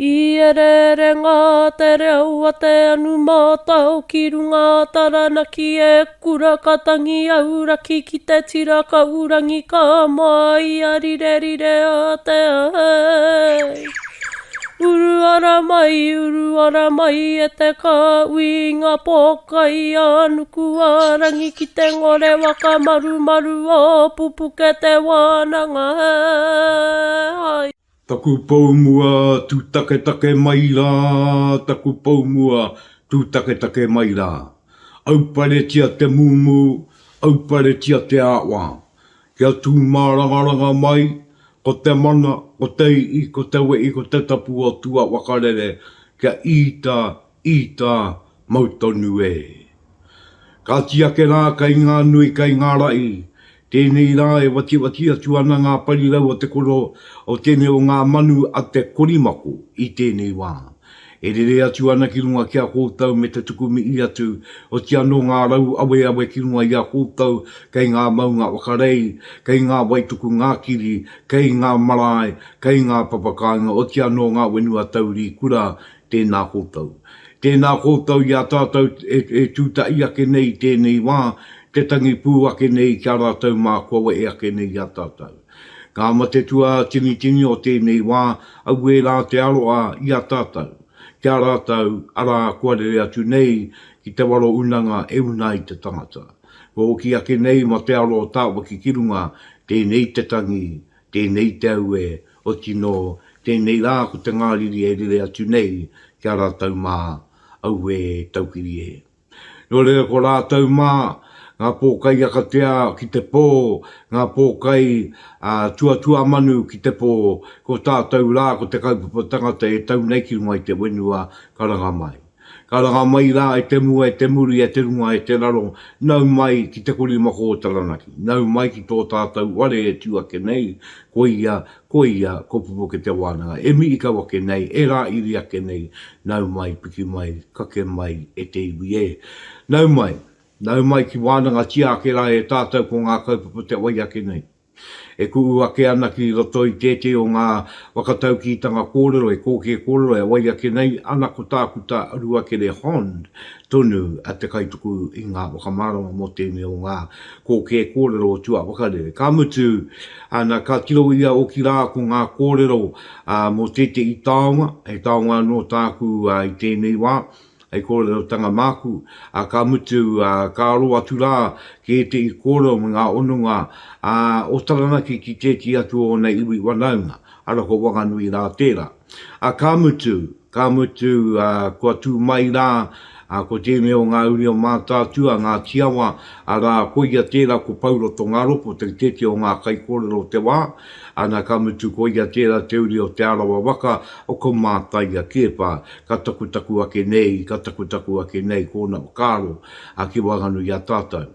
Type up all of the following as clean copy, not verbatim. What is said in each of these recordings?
I ereere ngā te reo a te anu mātao ki runga a Taranaki e kura ka tangi auraki ki te tira kaurangi ka māia rirerire a te ai. Uru ara mai, uru ara mai e te kāhui i ngā pōkai a nuku a rangi ki te ngore waka marumaru o Pupuke te wānanga hai. Taku pou mua tūtaketake mai rā, taku pou mua tūtaketake mai rā. Auparetia te mūmū, auparetia te āwā. Kia tū mārangaranga mai, ko te mana, ko te i'i, ko te wehi, ko te tapu o tua whakarere, kia īta, īta, mau tonu e. Kāti ake rā kei ngā nui, kei ngā rahi, tēnei rā e watiwati atu ana ngā parirau o te koro o tēnei o ngā manu a te korimako i tēnei wā. E rere atu ana ki runga ki a koutou me te tuku mihi atu, oti anō ngā rau aweawe ki runga i a koutou kei ngā maunga whakarei, kei ngā waituku ngākiri, kei ngā marae, kei ngā papakāinga, oti anō ngā whenua taurikura Tēnā koutou. Tēnā koutou i a tātou e tūtahi ake nei i tēnei wā, te tangi pū ake nei ki a rātou mā kua wehe ake nei i a tātou. Ngā mate tuatinitini o tēnei wā, auē rā te aroha i a tātou, ki a rātou, arā, kua rere atu nei ki te waro unanga e una ai te tangata. Kua hoki ake nei ma te aro o Tāwaki ki runga, tēnei te tangi, Tēnei te aue, oti nō tēnei rā ko te ngāriri e rere atu nei ki a rātou mā, auē taukiri e. Nō reira ko rātou mā, ngā pōkai akatea ki te pō, ngā pōkai tuatuamanu ki te pō, ko tātou rā ko te kaupapa tangata e tau nei ki runga i te whenua karanga mai. Karanga mai rā e te mua, e te muri, e te runga, e te raro, nau mai ki te korimako o Taranaki, nau mai ki tō tātou whare e tū ake nei, koia, koia, ko Pupuke te wānanga, e mihi kau ake nei, e rāiri ake nei, nau mai, piki mai, kake mai, e te iwi e. Nau mai, nau mai ki wānangatia ake rā e tātou ko ngā kaupapa te wai ake nei. E kuhu ake ana ki roto i tētehi o ngā whakataukītanga kōrero e kōkē kōrero e wai ake nei ana ko Tākuta Ruakere Hond tonu a te kaituku i ngā whakamārama mō tēnei o ngā kōkē kōrero o tuawakarere. Ka mutu, ana, ka tiro ia oki rā ko ngā kōrero mō tētehi taonga, he taonga anō tāku i tēnei wā, hei kōrerotanga māku, ā, ka mutu, ā, ka aro atu rā ki ētehi kōrero me ngā hononga, ā, o Taranaki ki tētehi atu o ōna iwi whanaunga, arā, ko Wanganui rā tērā. Ā, ka mutu, ka mutu, ā, kua tū mai rā, ā, ko tēnei o ngā uri o Mātaatua, Ngāti Awa, arā, koia tērā ko Pouroto Ngaropo, te tētehi o ngā kaikōrero o te wā, ana, ka mutu, koia tērā te uri o Te Arawa waka, o ko Mātaia Keepa, Ka takutaku ake nei, ka takutaku ake nei kōna whakaaro a ki waenganui i a tātou.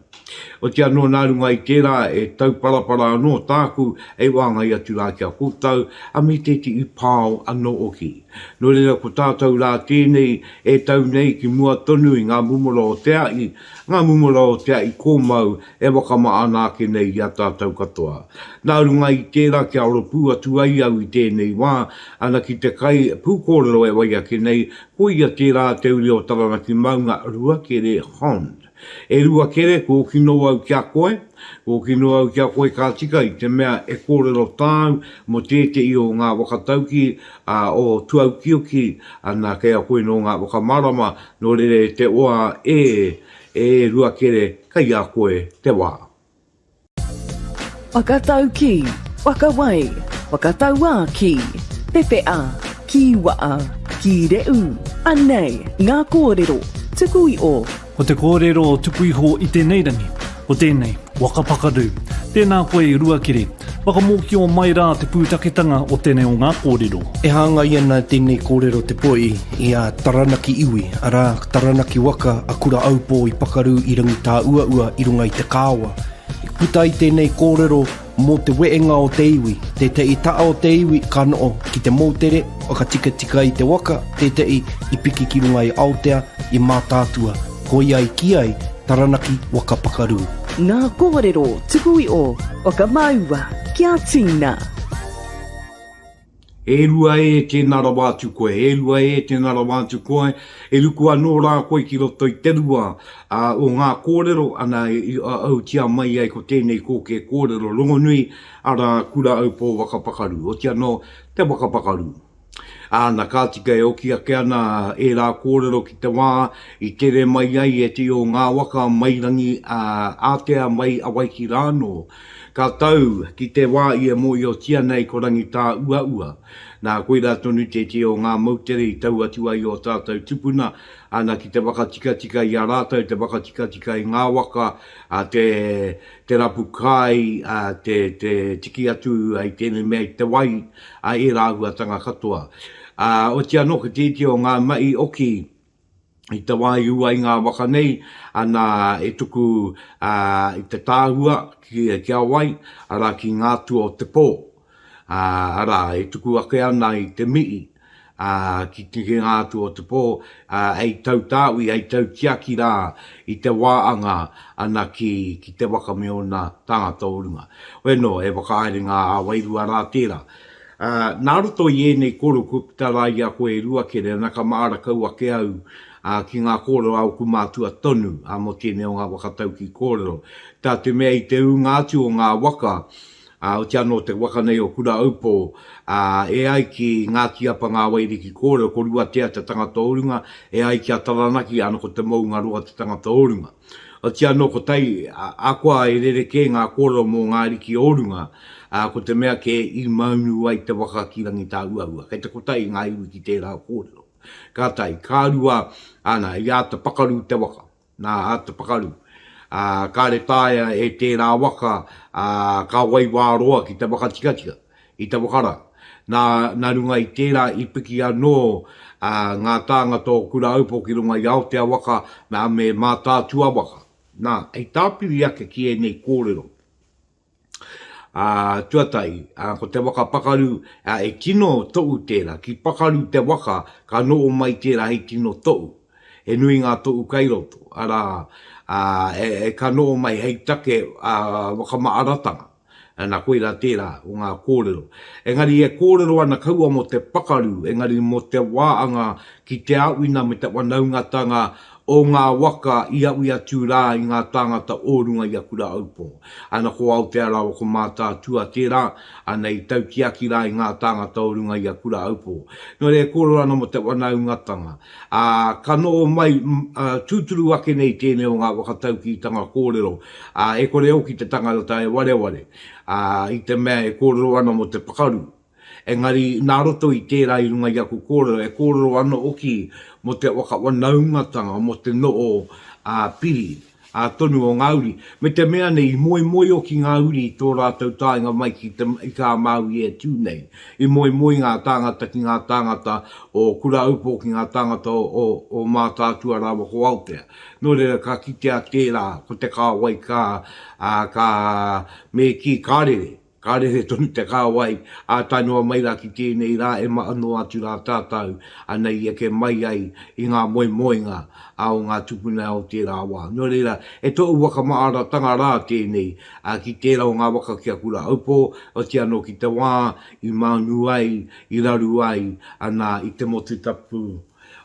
Oti anō nā runga i tērā e tauparapara anō tāku hei wāngai atu rā ki a koutou, a me tētehi pao anō hoki. Nō reira ko tātou rā tēnei e tau nei ki mua tonu i ngā mumura o te ahi, ngā mumura o te ahi kōmau e whakama ana ake nei i a tātou katoa. Nā runga i tērā kia aro pū atu ai au i tēnei wā, ana ki te kai pūkōrero e wai ake nei, ko ia tērā te uri o Taranaki maunga, Ruakere Hond. E Ruakere, kōkino au ki a koe, kōkino au ki a koe ka tika i te mea e kōrero tāu mō tētehi o ngā whakatauki o Tuaukioki, ana kei a koe nō ngā whakamārama, nō reira e te oa e, e Ruakere, kei a koe te wā. Whakataukī, whakawai, whakatauākī, pepeha, kīwaha, kīrehu, anei ngā kōrero tuku iho. Ko te kōrero tuku iho i tēnei rangi, ko tēnei, Waka Pakaru. Tēnā koe Ruakere. Whakamōkio mai rā te pūtaketanga o tēnei o ngā kōrero. E hāngai ana tēnei kōrero te poi i a Taranaki iwi, arā, Taranaki waka a Kuraaupō i pakaru i Rangitāuaua i runga i te kāwa. I puta i tēnei kōrero mō te wehenga o te iwi, tētehi taha o te iwi ka noho ki te moutere, whakatikatika i te waka, tētehi i piki ki runga i Aotea, i Mātaatua, koia i kī ai, Taranaki waka pakarū. Ngā kōrero tuku iho, whakamāua kia tīna. E rua e, tēnā rawa atu koe, e rua e, tēnā rawa atu koe, e ruku anō rā koe ki roto i te rua o ngā kōrero, ana i autia mai ai ko tēnei kōkē kōrero rongonui, arā, Kura Aupō Waka Pakaru, oti anō, te waka pakaru. Āna, ka tika e oki ake ana ērā kōrero ki te wā i tere mai ai e te o ngā waka mai rangi ātea mai Awaiki rānō. Ka tau ki te wā i e mōhiotia nei ko Rangitāuaua. Nā, koirā tonu tētehi o ngā moutere i tau atu ai ō tātou tupuna, ana ki te whakatikatika i a rātou, te whakatikatika i ngā waka, a te, te rapu kai, a te, te tiki atu i tēnei mea i te wai, a ērā āhuatanga katoa. Ā, oti anō ko te iti o ngā mahi oki i te wā i ū ai ngā waka nei, ana e tuku ā, i te tāhua ki, ki a wai, arā ki ngā atua o te pō. Ā, arā, e tuku ake ana i te mihi, ā, ki, ki ngā atua o te pō, ā, hei tautāhui, hei tautiaki rā i te wā anga ana ki, ki te waka me ōna tāngata o runga. Hoi anō, he whakahaerenga ā-wairua rā tērā. Ā, nā roto i ēnei kōrero kua puta rā i a koe e Ruakere, ana ka mahara kau ake au, ā, ki ngā kōrero a ōku mātua tonu, ā, mō tēnei o ngā waka taukī kōrero. Tā te mea i te ūnga atu o ngā waka, ā, otirā anō te waka nei o Kuraupō, ā, e ai ki Ngāti Apa ngā Wairiki kōrero, ko Ruatea te tangata o runga, e ai ki a Taranaki, ana ko Te Moungaroa te tangata o runga. Otirā anō ko tai, akoa e rerekē ngā kōrero mō ngā ariki o runga, ā, ko te mea kē i maunu ai te waka ki Rangitāuaua. Kei te kotahi ngā iwi ki tērā kōrero. Ka tahi, ka rua, ana, i āta pakaru te waka. Nā, āta pakaru. Ā, kāre taea e tērā waka, ā, ka wai wā roa ki te whakatikatika i te waka rā. Nā, nā runga i tērā i piki anō, ā, ngā tāngata o Kurāupo ki runga i Aotea waka, nā, me Mātaatua waka. Nā, hei tāpiri ake ki ēnei kōrero. Ā, tuatahi, ā, ko te waka pakaru, ā, e tino toʻu tērā. Ki pakaru te waka, ka noho mai tērā hei tino toʻu. He nui ngā toʻu kai roto, arā, ā, e, e, ka noho mai hei take, ā, whakamaaratanga. Nā, koirā tērā o ngā kōrero. Engari e kōrero ana kaua mō te pakaru, engari mō te wāanga ki te āwina me te whanaungatanga o ngā waka i aui atu rā i ngā tāngata o runga i a Kuraaupō. Ana ko Aotea rāua ko Mātaatua tērā, ana i tautiaki rā i ngā tāngata o runga i a Kuraaupō. Nō reira e kōrero ana mō te whanaungatanga. Ā, ka noho mai, ā, tūturu ake nei tēnei o ngā whakataukītanga kōrero, ā, e kore hoki te tangata e wareware, ā, i te mea e kōrero ana mō te pakaru. Engari, nā roto i tērā i runga i aku kōrero, e kōrero ana hoki mō te whakawhanaungatanga, mō te noho ā-piri, ā-tonu o ngā uri. Me te mea nei, i moemoe hoki ngā uri i tō rātou taenga mai ki te Ika a Māui e tū nei. I moemoe ngā tāngata ki ngā tāngata o Kuraupō, ki ngā tāngata o Mātaatua rāua ko Aotea. Nō reira, ka kitea tērā, ko te kāwai ka, ā, ka, me kī, ka rere. Ka rere tonu te kāwai, ā, tae noa mai rā ki tēnei rā e maha noa atu rā tātou, ana i eke mai ai i ngā moemoenga a o ngā tupuna o tērā wā. Nō reira, e toʻu whakamaaratanga rā tēnei, ā, ki tērā o ngā waka ki a Kurahaupō, oti anō ki te wā i māunu ai, i raru ai, ana, i te motu tapu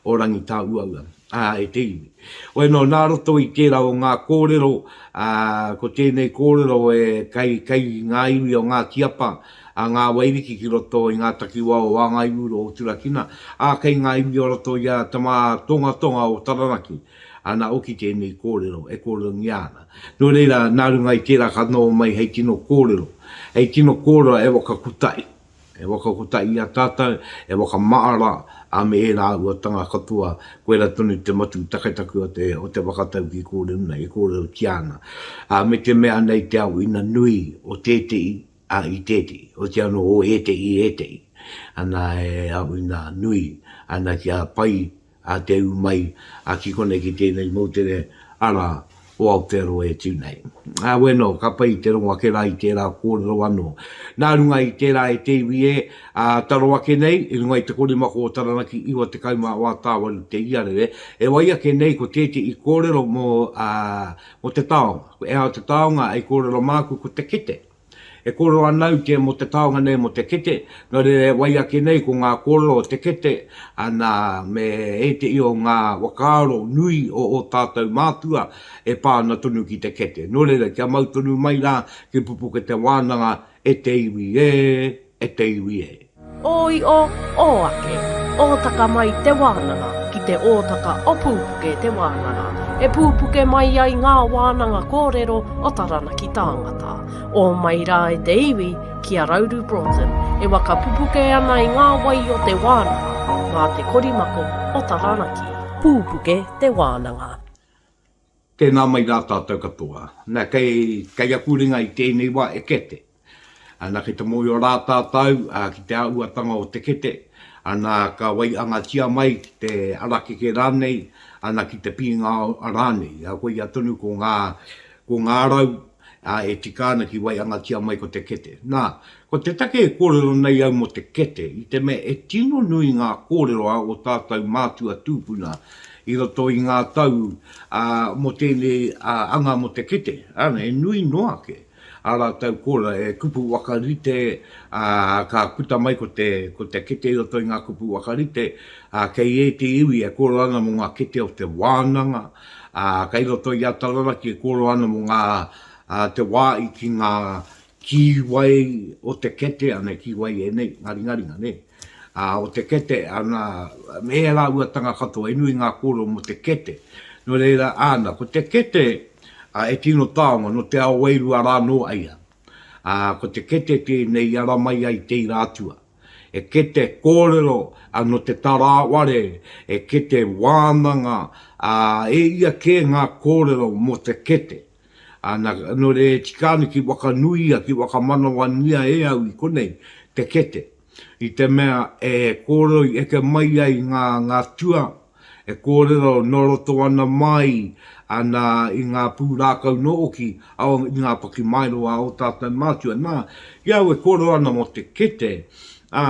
o Rangitāuaua, ā, e te iwi. Hoi anō, nā roto i tērā o ngā kōrero, ā, ko tēnei kōrero e kei, kei ngā iwi o Ngāti Apa, a Ngā Wairiki ki roto i ngā takiwā o Āngaiuru o Turakina, ā, kei ngā iwi o roto i a Tamatongatonga o Taranaki, ana oki tēnei kōrero e kōrerongia ana. Nō reira, nā runga i tērā ka noho mai hei tino kōrero, hei tino kōrero e whakakutahi. E whakakotahi i a tātou, e whakamaara, ā, me ērā āhuatanga katoa, koirā tonu te matū taketake o te, o te whakataukī kōrero nei, e kōrerotia ana. Ā, me te mea nei te ao ina nui o tētehi, ā, i tētehi, otirā anō o ētehi i ētehi, ana e ao ina nui ana kia pai a te ū mai a ki konei ki tēnei moutere, arā, o Aotearoa e tū nei. Ā, bueno, ka pai te rongo ake rā i tērā kōrero anō. Nā runga i tērā e te iwi e, ā, taro ake nei, i runga i te korimako o Taranaki 94 tāwaru te iarere, e wai ake nei ko tētehi kōrero mō, ā, mō te taonga. E ao te taonga hei kōrero māku ko te kete. E kōrero ana au te mō te taonga nei mō te kete, nō reira e wai ake nei ko ngā kōrero o te kete, ana, me ētehi o ngā whakaaro nui o ō tātou mātua e pā ana tonu ki te kete. Nō reira, kia mau tonu mai rā ki Pupuke te wānanga e te iwi e, e te iwi e. Ō io, ō ake, ōtaka mai te wānanga ki te ōtaka o Pūpuke te wānanga, e pūpuke mai ai ngā wānanga kōrero o Taranaki tāngata. Ō mai rā e te iwi ki a Rauru Broughton e waka pupuke ana i ngā wai o te wānanga mā te korimako o Taranaki. Pūpuke te wānanga. Tēnā mai rā tātou katoa. Nā, kei, kei aku ringa i tēnei wā e kete. Ana, kei te mōhio rā tātou ki te āhuatanga o te kete, ana, ka waihangatia mai ki te harakeke rānei, ana, ki te pīngao rānei. Koia tonu ko ngā, ko ngā rau, ā, e tika ana ki waihangatia mai ko te kete. Nā, ko te take e kōrero nei au mō te kete, i te mea e tino nui ngā kōrero a ō tātou mātua tūpuna i roto i ngā tau, ā, mō tēnei anga mō te kete, ā, e nui noa ake ā rātou kōrero, e kupu whakarite, ā, ka puta mai ko te, ko te kete i roto i ngā kupu whakarite, ā, kei ētehi iwi e kōrero ana mō ngā kete o te wānanga, Ā, kei roto i a Taranaki e kōrero ana mō ngā, ā, te wā i ki ngā kīwai o te kete, ana, kīwai ēnei, ngā ringaringa, nē, ā, o te kete, ana, me ērā uatanga katoa, e nui ngā kōrero mō te kete. Nō reira, āna, ko te kete, ā, e tino taonga, nō te ao wairua rā nō ia. Ā, ko te kete tēnei i ara mai ai te ira atua. E kete kōrero nō te tarāware, e kete wānanga, ā, e ia kē ngā kōrero mō te kete. Ā, nā, nō reira e tika ana ki whakanuia, ki whakamanawania e au i konei te kete. I te mea e kōrero i eke mai ai ngā, ngā tua, E kōrero nō roto ana mai ana i ngā pūrākau nōki i ngā pakimaero a ō tātou mātua. Nā, i a au e kōrero ana mō te kete, ā,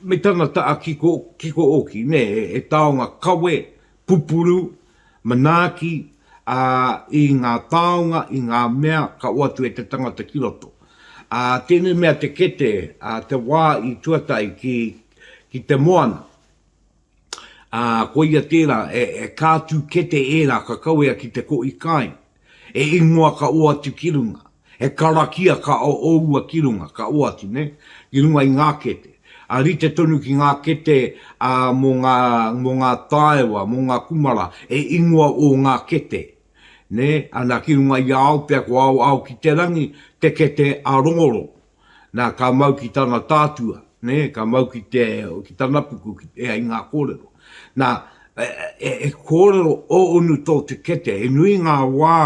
me tana taha kiko, kiko ōki, nē, he taonga kawe, pupuru, manaaki, ā, i ngā taonga, i ngā mea ka oatu e te tangata ki roto. Ā, tēnei mea te kete, ā, te wā i tuatahi ki, ki te moana, Ā, koia tērā, e, e kātū kete ērā ka kawea ki te kohi kai, e ingoa ka oatu ki runga, he karakia ka oua ki runga, ka oatu, nē, ki runga i ngā kete. Ā, rite tonu ki ngā kete, ā, mō ngā, mō ngā taewa, mō ngā kumara, e ingoa ō ngā kete, nē, ana ki runga i a Aotea ko Ao Ao ki te rangi, te kete a Rongoro. Nā, ka mau ki tana tātua, nē, ka mau ki te, ki tana puku, ki te, i ngā kōrero. Nā, e, e, e kōrero ō-onu tō te kete, he nui ngā wā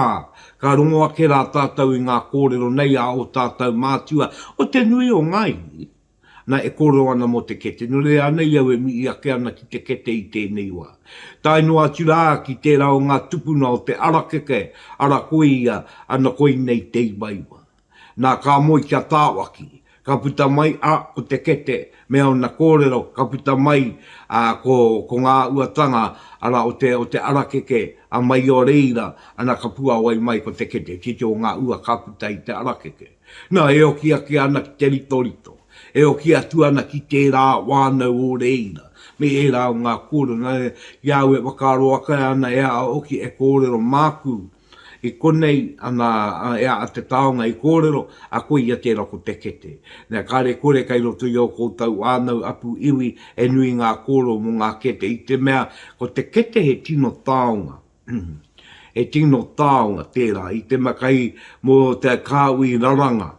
ka rongo ake rā tātou i ngā kōrero nei a ō tātou mātua, o te nui o ngā iwi, nā, e kōrero ana mō te kete. Nō reira, anei au e mihi ake ana ki te kete i tēnei wā. Tae noa atu rā ki tērā o ngā tupuna o te arakeke, ara koia, ana koinei te iwaiwa. Nā, ka moe ki a Tāwaki, ka puta mai, a, ko te kete, me ōna kōrero, ka puta mai, a, ko, ko ngā uatanga, arā, o te, o te arakeke, a mai o reira, ana ka puāwai mai ko te kete, titi o ngā ua ka puta i te arakeke. Nā, e oki ake ana ki te ritorito, e oki atu ana ki tērā whānau o reira, me ērā o ngā kōrero, nā, i a au e whakaaro ake ana e a oki e kōrero māku, I konei ana e a te taonga i kōrero, a koia tērā ko te kete. Nā, kāre kore kei roto i ō koutou whānau apu iwi e nui ngā kōrero mō ngā kete, i te mea ko te kete he tino taonga. He tino taonga tērā, i te mea kai mō te kāhui raranga,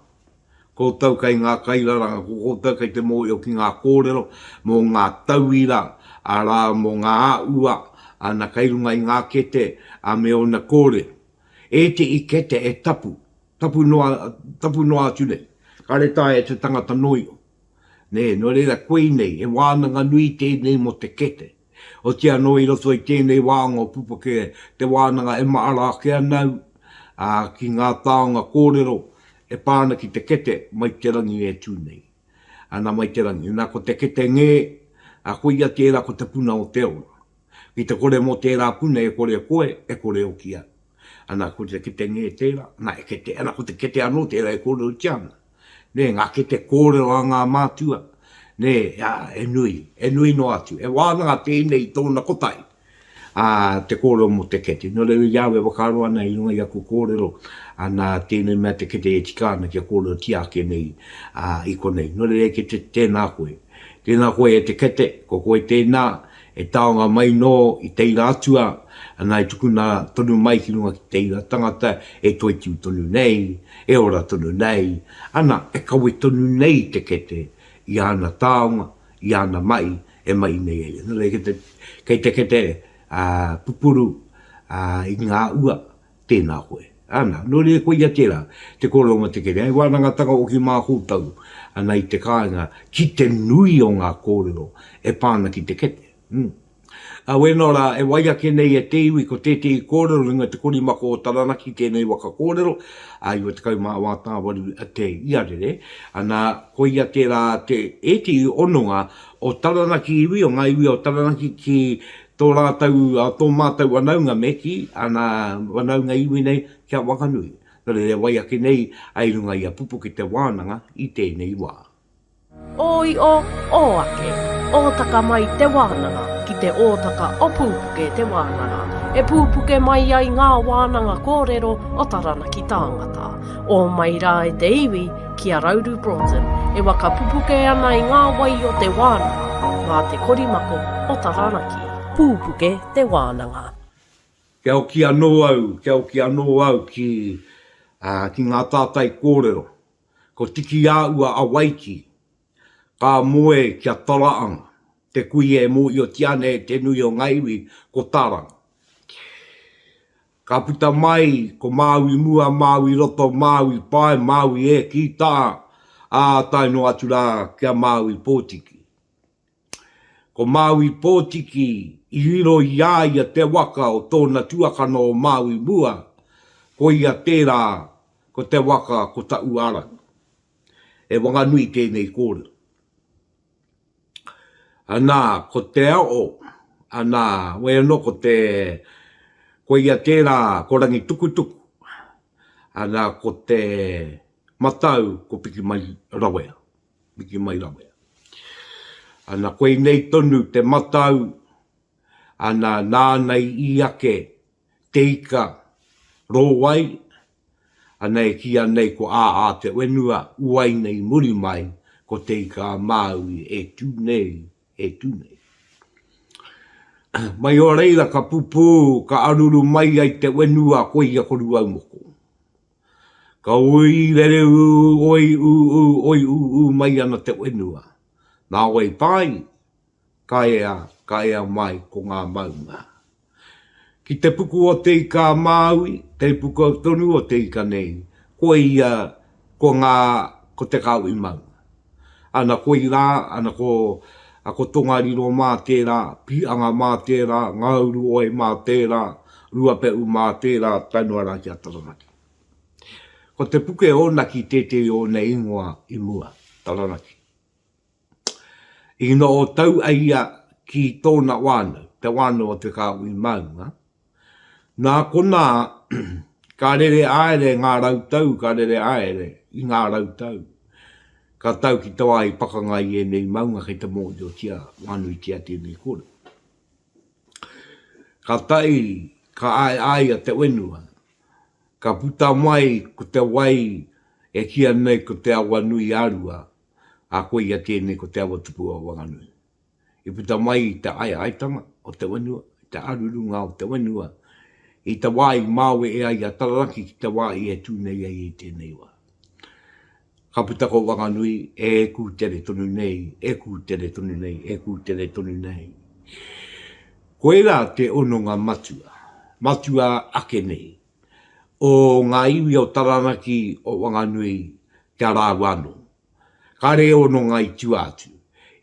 Koutou kei ngā kairaranga, ko koutou kei te mōhio ki ngā kōrero mō ngā tauira, arā, mō ngā āua, ana kei runga i ngā kete, ā, me ōna kōrero. Ētehi kete e tapu, tapu noa, tapu noa atu nei. Kāre taea e te tangata noa iho. Nē, nō reira koinei, he wānanga nui tēnei mō te kete. Otirā anō i roto i tēnei wānga o Pupake te wānanga e mahara ake ana au, ā, ki ngā taonga kōrero e pā ana ki te kete mai te rangi e tū nei. Ana mai te rangi. Nā, ko te kete ngē, ā, koia tērā ko te puna o te ora. Ki te kore mō tērā puna e kore koe, e kore hoki au. Ana, ko te kete ngē tērā, ana, e kete, ana, ko te kete anō tērā e kōrerotia ana. Nē, ngā kete kōrero a ngā mātua, nē, ā, e nui, e nui noa atu. He wānanga tēnei i tōna kotahi, ā, te kōrero mō te kete. Nō reira, i a au e whakaaro ana i runga i aku kōrero, ana, tēnei mea te kete e tika ana kia kōrerotia ake nei, ā, i konei. Nō reira, e kete, tēnā koe. Tēnā koe e te kete, ko koe tēnā, e taonga mai nō i te ira atua, ana e tukuna tonu mai ki runga ki te ira tangata e toitū tonu nei, e ora tonu nei, ana e kawe tonu nei te kete i āna taonga, i āna mahi e mahi nei e ia. Nō reira, kei te, kei te kete pupuru i ngā ua, Tēnā koe. Ana, nō reira koia tērā, te kōrero mō te kere. Hei wānangatanga hoki mā koutou, ana i te kāinga, ki te nui o ngā kōrero e pā ana ki te kete. Mm. A wēnā rā, e wai ake nei e te iwi, ko tētehi kōrero runga te korimako o Taranaki tēnei waka kōrero, a 94 tāwaru te iarere, ana, koia tērā te ētehi hononga o Taranaki iwi, o ngā iwi o Taranaki ki Tō rātou, tō mātou wanaunga me kī, ana wanaunga iwi nei ki a Wanganui. Nō reira e wai ake nei a i runga i a Pupuke te wānanga i tēnei wā. Ō io, ō ake, ōtaka mai te wānanga ki te ōtaka o Pūpuke te wānanga, e pūpuke mai ai ngā wānanga kōrero o Taranaki tāngata. Ō mai rā e te iwi, ki a Rauru Broughton, e waka pupuke ana i ngā wai o te wānanga, mā te korimako o Taranaki. Pūpuke te wānanga. Kia hoki anō au, kia hoki anō au ki, ā, ki ngā tātai kōrero. Ko Tiki-ā-ua a Waiki, ka moe ki a Taraanga, te kuia e mōhiotia ana e te nui o ngā iwi, ko Taranga. Ka puta mai ko Māui mua, Māui roto, Māui pae, Māui e kī tā, ā, tae noa atu rā ki a Māui Pōtiki. Ko Māui Pōtiki i riro i a ia te waka o tōna tuakana o Māui mua, koia tērā ko te waka ko Taʻuārangi. He Wanganui tēnei kōrero. Anā, ko te ao, anā, wai anō ko te, koia tērā, ko Rangitukutuku, anā, ko te matau, ko Pikimairawea, Pikimairawea. Anā, koinei tonu te matau, anā, nāna i ī ake te ika rōwai, Ana e kīia nei ko Ā-ā te whenua, uaina i muri mai, ko Te Ika-a-Māui e tū nei, e tū nei. Mai o reira ka pupū, ka aruru mai ai te whenua koia ko Rūaumoko. Ka oi rere ū, oi ū ū, oi ū ū mai ana te whenua. Nā wai pai, ka ea, ka ea mai ko ngā maunga. Ki te puku o Te Ika a Māui, te puku tonu o te ika nei, koia ko ngā, ko Te Kāhui Maunga. Ana koirā, ana ko, a ko Tongariro mā tērā, Pīanga mā tērā, Ngāuruoe mā tērā, Ruapehu mā tērā, tae noa rā ki a Taranaki. Ko Te Puke Ōnaki tētehi o ōna ingoa i mua, Taranaki. I noho tau a ia ki tōna whānau, te whānau o Te Kāhui Maunga. Nā konā, ka rere haere ngā rautau, ka rere haere i ngā rautau. Ka tau ki te wā i pakanga i ēnei maunga kei te mōhiotia whānuitia tēnei kōrero. Ka tae, ka aeaea te whenua, ka puta mai ko te wai e kīia nei ko Te Awanui-a-Rua, Ā, koia tēnei ko Te Awa Tupu o Wanganui. I puta mai i te aeaetanga o te whenua, i te arurunga o te whenua, i te wā i māwe e ai a Taranaki ki te wā i e tū nei ai i tēnei wā. Ka puta ko Wanganui e kūtere tonu nei, e kūtere tonu nei, e kūtere tonu nei. Koirā te hononga matua, matua ake nei, o ngā iwi o Taranaki, o Wanganui, ki a rāua anō. Kāre e hononga i tua atu,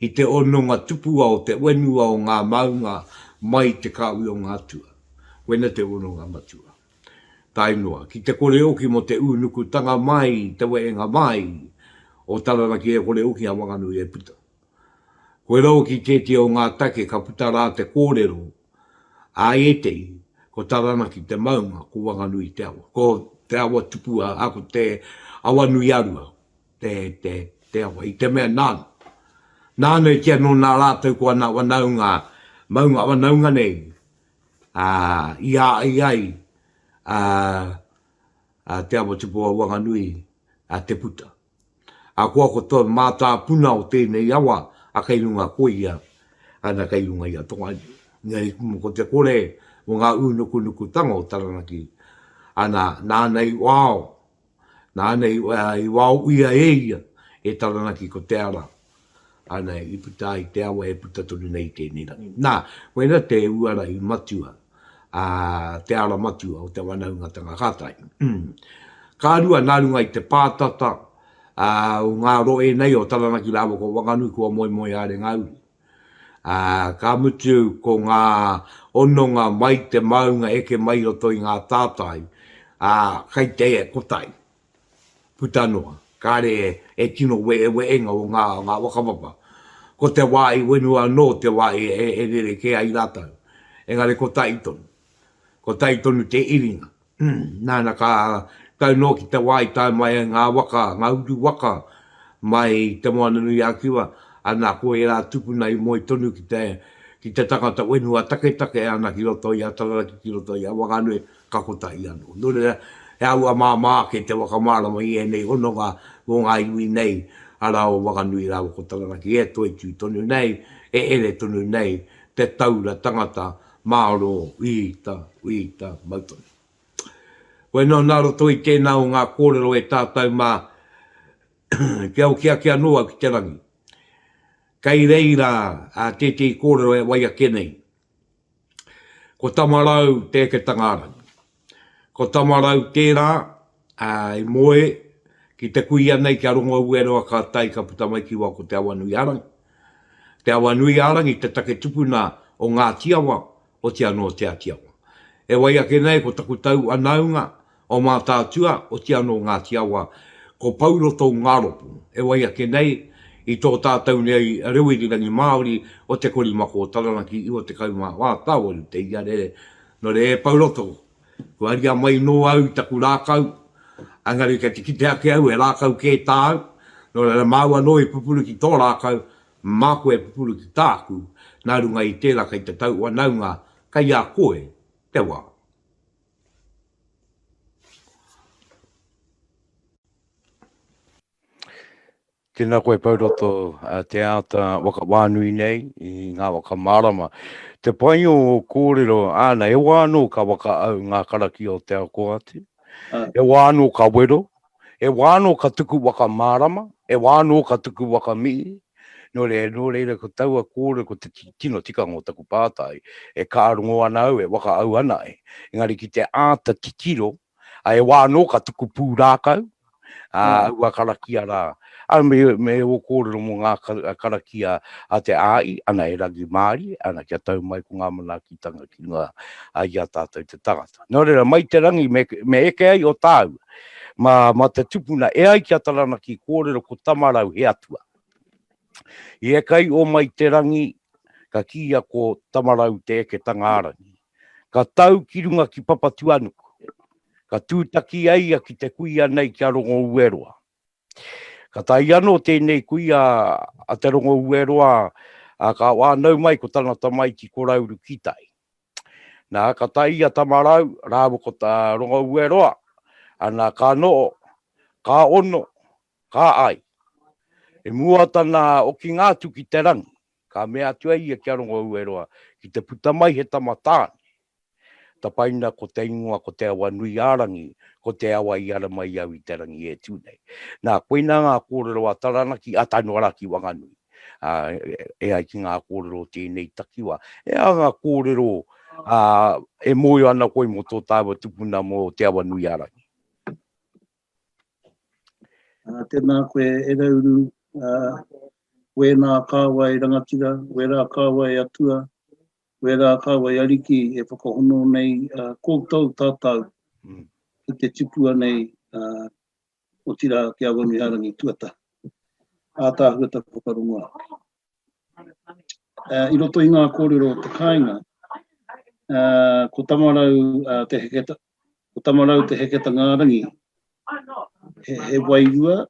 i te hononga tupua o te whenua o ngā maunga mai i te kāhui o ngā atua. Koina te hononga matua. Tae noa, ki te kore hoki mō te ūnukutanga mai, te wehenga mai o Taranaki e kore hoki a Wanganui e puta. Koirā hoki tētehi o ngā take ka puta rā te kōrero a ētehi, ko Taranaki te maunga, ko Wanganui te awa. Ko te awa tupua, ā, ko te Awanui-a-Rua. Te, te, te awa, i te mea nāna. Nāna i kī anō nā rātou ko ana wanaunga, maunga wanaunga nei, ā, i a i ai, ā, ā, Te Awa Tupu o Wanganui, ā, te puta. Ahakoa ko te mātāpuna o tēnei awa, a kei runga ko ia, ana kei runga i a Tongariro. Engari ko te kore o ngā ūnukunukutanga o Taranaki, ana, nāna i wao, nāna i, i wao uia e ia, e Taranaki ko te ara, ana, i puta ai te awa e puta tonu nei i tēnei rangi. Nā, koina te uara i matua, ā, te ara matua o te wanaungatanga ka tahi. Ka rua, nā runga i te pātata, ā, o ngā rohe nei o Taranaki rāua ko Wanganui kua moemoe haere ngā uri. Ā, ka mutu ko ngā hononga mai te maunga eke mai i roto i ngā tātai, ā, kei te kotahi. Puta noa, kāre e tino wehewehenga o ngā, ngā whakapapa. Ko te wā i whenua anō te wā e, e, e rerekē ai rātou. Engari kotahi tonu. Kotahi tonu te iringa. Nāna ka tau noa ki te wā i tae mai ai ngā waka, ngā uru waka mai i Te Moananui-a-Kiwa, ana ko ērā tupuna i moe tonu ki te, ki te tangata whenua taketake ana ki roto i a Taranaki, ki roto i a Wanganui, ka kotahi anō. Nō reira, he āhua māmā ake te whakamārama i ēnei hononga mō ngā iwi nei, arā o Wanganui rāua ko Taranaki e toitū tonu nei, e ere tonu nei te taura tangata mārō, uita, uita, mau tonu. Koinā nā roto i tēnā o ngā kōrero e tātou mā, kia hoki ake anō au ki te rangi. Kei reira tētehi kōrero e wai ake nei. Ko Tamarau te eketanga-rangi. Ko Tamarau tērā i moe ki te kuia nei kia rongo ueroa ka tae ka puta mai ki waho ko Te Awanuiārangi. Te Awanuiārangi te take tupuna o Ngāti Awa, oti anō Te Ati Awa. E wai ake nei ko taku tau anaunga o Mātaatua, oti anō Ngāti Awa, ko Pouroto Ngaropo, e wai ake nei i tō tātou nei reo irirangi Māori o Te Korimako o Taranaki 94 tāwaru te iarere, nō reira e Pouroto, kua haria mai nō au i taku rākau, engari kei te kite ake au he rākau kē tāu, nō reira māu anō i pupuru ki tō rākau, māku e pupuru ki tāku, nā runga i tērā kei te tau whanaunga kei a koe te wā. Tēnā koe Pouroto te āta waka wānui nei i ngā waka mārama. Te pai o ō kōrero, āna, he wā anō ka waka au ngā karakia o te ao kōhatu, he wā anō ka wero, he wā anō ka tuku waka mārama, he wā anō ka tuku waka mihi, Nō reira, nō reira, ko taua kōrero, ko te tino tikanga o taku pātai, e kārongo ana au, e waka au ana e. Engari ki te āta titiro, a e wā anō ka tuku pūrākau, a aua karakia rā. A me, me ō kōrero mō ngā karakia a te āi, ana e rangimārie, ana kia tau mai ko ngā manaakitanga ki runga i a tātou te tangata. Nō reira, mai te rangi me, me eke ai o tāua, mā, mā te tupuna, e ai ki a Taranaki kōrero ko Tamarau he atua. I eka iho mai te rangi, ka kīia ko Tamarau te eketanga-ā-rangi. Ka tau ki runga ki Papatuanuku. Ka tūtaki ai ia ki te kuia nei ki a Rongoueroa. Ka tae anō tēnei kuia a Te Rongoueroa, ā, ka whānau mai ko tana tamaiti ko Rauru Kitai. Nā, ka tae i a Tamarau rāua ko Rongoueroa, ana ka noho, ka ono, Ka ai. I mua tana okinga atu ki te rangi, ka mea atu ai ia ki a Rongoueroa, ki te puta mai he tama tāne, tapaina ko te ingoa ko Te Awanuiārangi, ko te awa i ara mai au i te rangi e tū nei. Nā, koinā ngā kōrero a Taranaki, a tae noa rā ki Wanganui, ā, e ai ki ngā kōrero o tēnei takiwā. He aha ngā kōrero, ā, e mōhio ana koe mō tō tāua tupuna mō Te Awanuiārangi? Tēnā koe e Rauru, wēnā kāwai rangatira, wērā kāwai atua, wērā kāwai ariki e whakahono nei koutou tātou ki te tipua nei, otirā ki a Wanuiārangi tuatahi. Ātaahua taku whakarongo ake. I roto i ngā kōrero o te kāinga, ko Tamarau te heketa, ko Tamarau te heketangārangi, he, he wairua.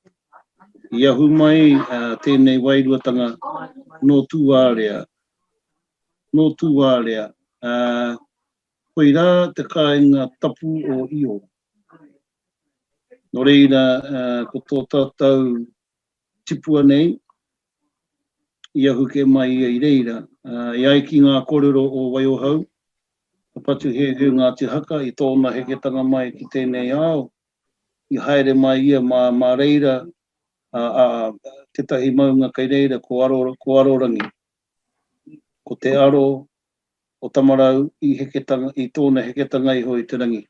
I ahu mai tēnei wairuatanga nō Tūārea, nō Tūārea, ā, koirā te kāinga tapu o Io. Nō reira, ko tō tātou tipua nei, i ahu kē mai ia i reira. E ai ki ngā kōrero o Waiohau, ka patu heuheu Ngāti Haka i tōna heketanga mai ki tēnei ao, i haere mai ia mā, mā reira, ā, ā, tētahi maunga kei reira ko Aro, ko Arorangi. Ko te aro o Tamarau i heketanga, i tōna heketanga iho i te rangi.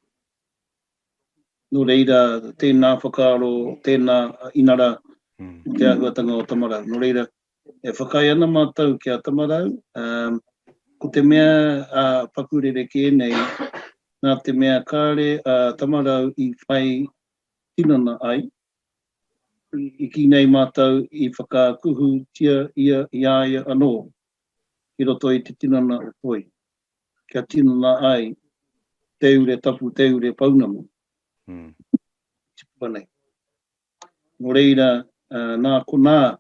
Nō reira, tēnā whakaaro, tēnā inara te āhuatanga o Tamarau. Nō reira, e whakaae ana mātou ki a Tamarau, ko te mea a paku rerekē nei, nā te mea kāre a Tamarau i whai tinana ai, i kī nei mātou i whakakuhutia ia i a ia anō ki roto i te tinana o Toi. kia tinana ai te ure tapu, te ure pounamu. Mm. Tipua nei. Nō reira, nā konā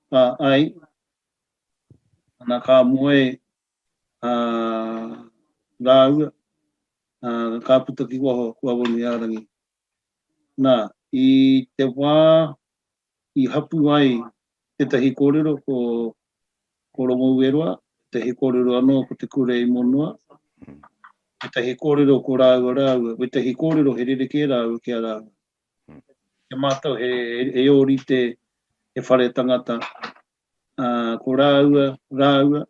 ka ai, nā ka moe a rāua, ka puta ki waho ko Awanuiārangi. Nā, i te wā i hapū ai tētahi kōrero ko, ko Rongoueroa, tētahi kōrero anō ko Te Kure-i-monoa, tētahi kōrero ko rāua rāua, wētahi kōrero he rerekē rāua ki a rāua. Kia mātau he, he ōrite he whare tangata, ā, ko rāua, rāua,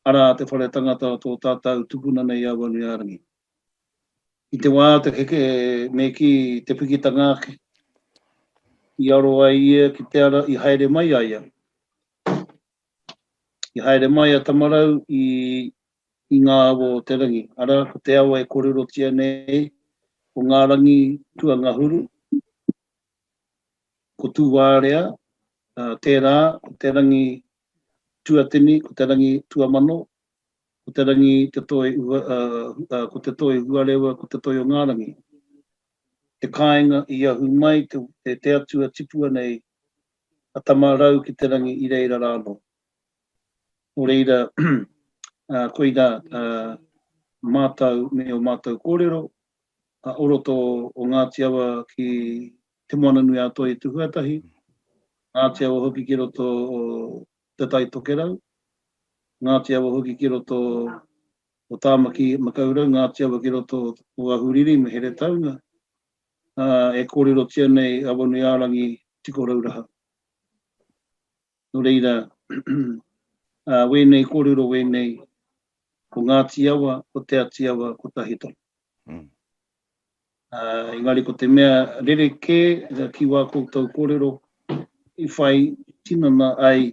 arā te whare tangata o tō tātou tupuna nei a Awanuiārangi. I te wā te heke, me kī, te pikitanga ake, i aro ai ia ki te ara i haere mai a ia. I haere mai a Tamarau i, i ngā awa o te rangi, arā, ko te awa e kōrerotia nei, ko ngā rangi tuangahuru, ko Tūwārea, tērā, ko te rangi tuatini, ko te rangi tuamano, ko te rangi te toi, ko te toi huarewa, ko te toi o ngā rangi. Te kāinga i ahu mai te, te, te atua tipua nei, a Tamarau ki te rangi i reira rānō. Nō reira, koirā mātau me ō mātau kōrero, o roto o Ngāti Awa ki Te Moananui-a-Toi i Te Huatahi, Ngāti Awa hoki ki roto o Te Tai Tokerau, Ngāti Awa hoki ki roto o Tāmaki Makaurau, Ngāti Awa ki roto o Ahuriri me Heretaunga, ā, e kōrerotia nei Awanuiārangi Tikorauraha. Nō reira, ā, wēnei kōrero wēnei, ko Ngāti Awa, ko Te Ati Awa, ko Tahitoro. Mm. Ā, engari ko te mea rerekē ki wā koutou kōrero i whai tinana ai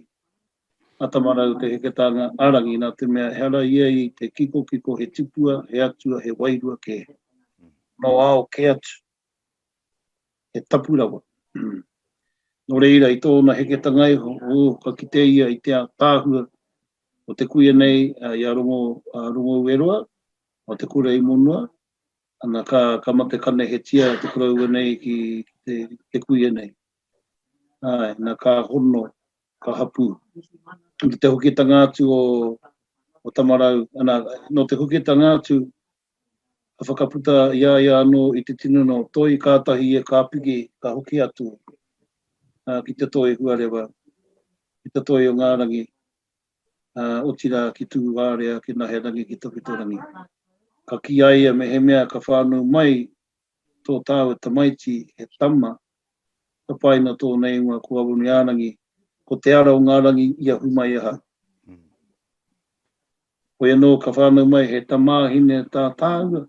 a Tamarau Te Heketanga a Rangi nā te mea ehara ia i te kikokiko he tipua, he atua, he wairua kē. Nō ao kē atu. He tapu rawa. Nō reira i tōna heketanga iho, oh, ka kite ia i te ātaahua o te kuia nei i a Rongo, a Rongoueroa, o Te Kura i Monoa, ana ka, ka mate kanehetia te koroua nei ki te, te kuia nei. Āe, na ka hono, ka hapū. Nō te hokitanga atu o, o Tamarau, ana, nō te hokitanga atu, ka whakaputa i a ia anō i te tinana o Toi, kātahi ia ka piki, ka hoki atu ā, ki te toi huarewa, ki te toi o ngā rangi, ā, otirā ki Tūārea, ki Naherangi, ki Tawhitorangi. Ka kī a ia mehemea ka whānau mai tō tāua tamaiti he tama, tapaina tōna ingoa ko Awanuiārangi, ko te ara o ngā rangi i ahu mai ahau. Hoi anō ka whānau mai he tamāhine tā tāua,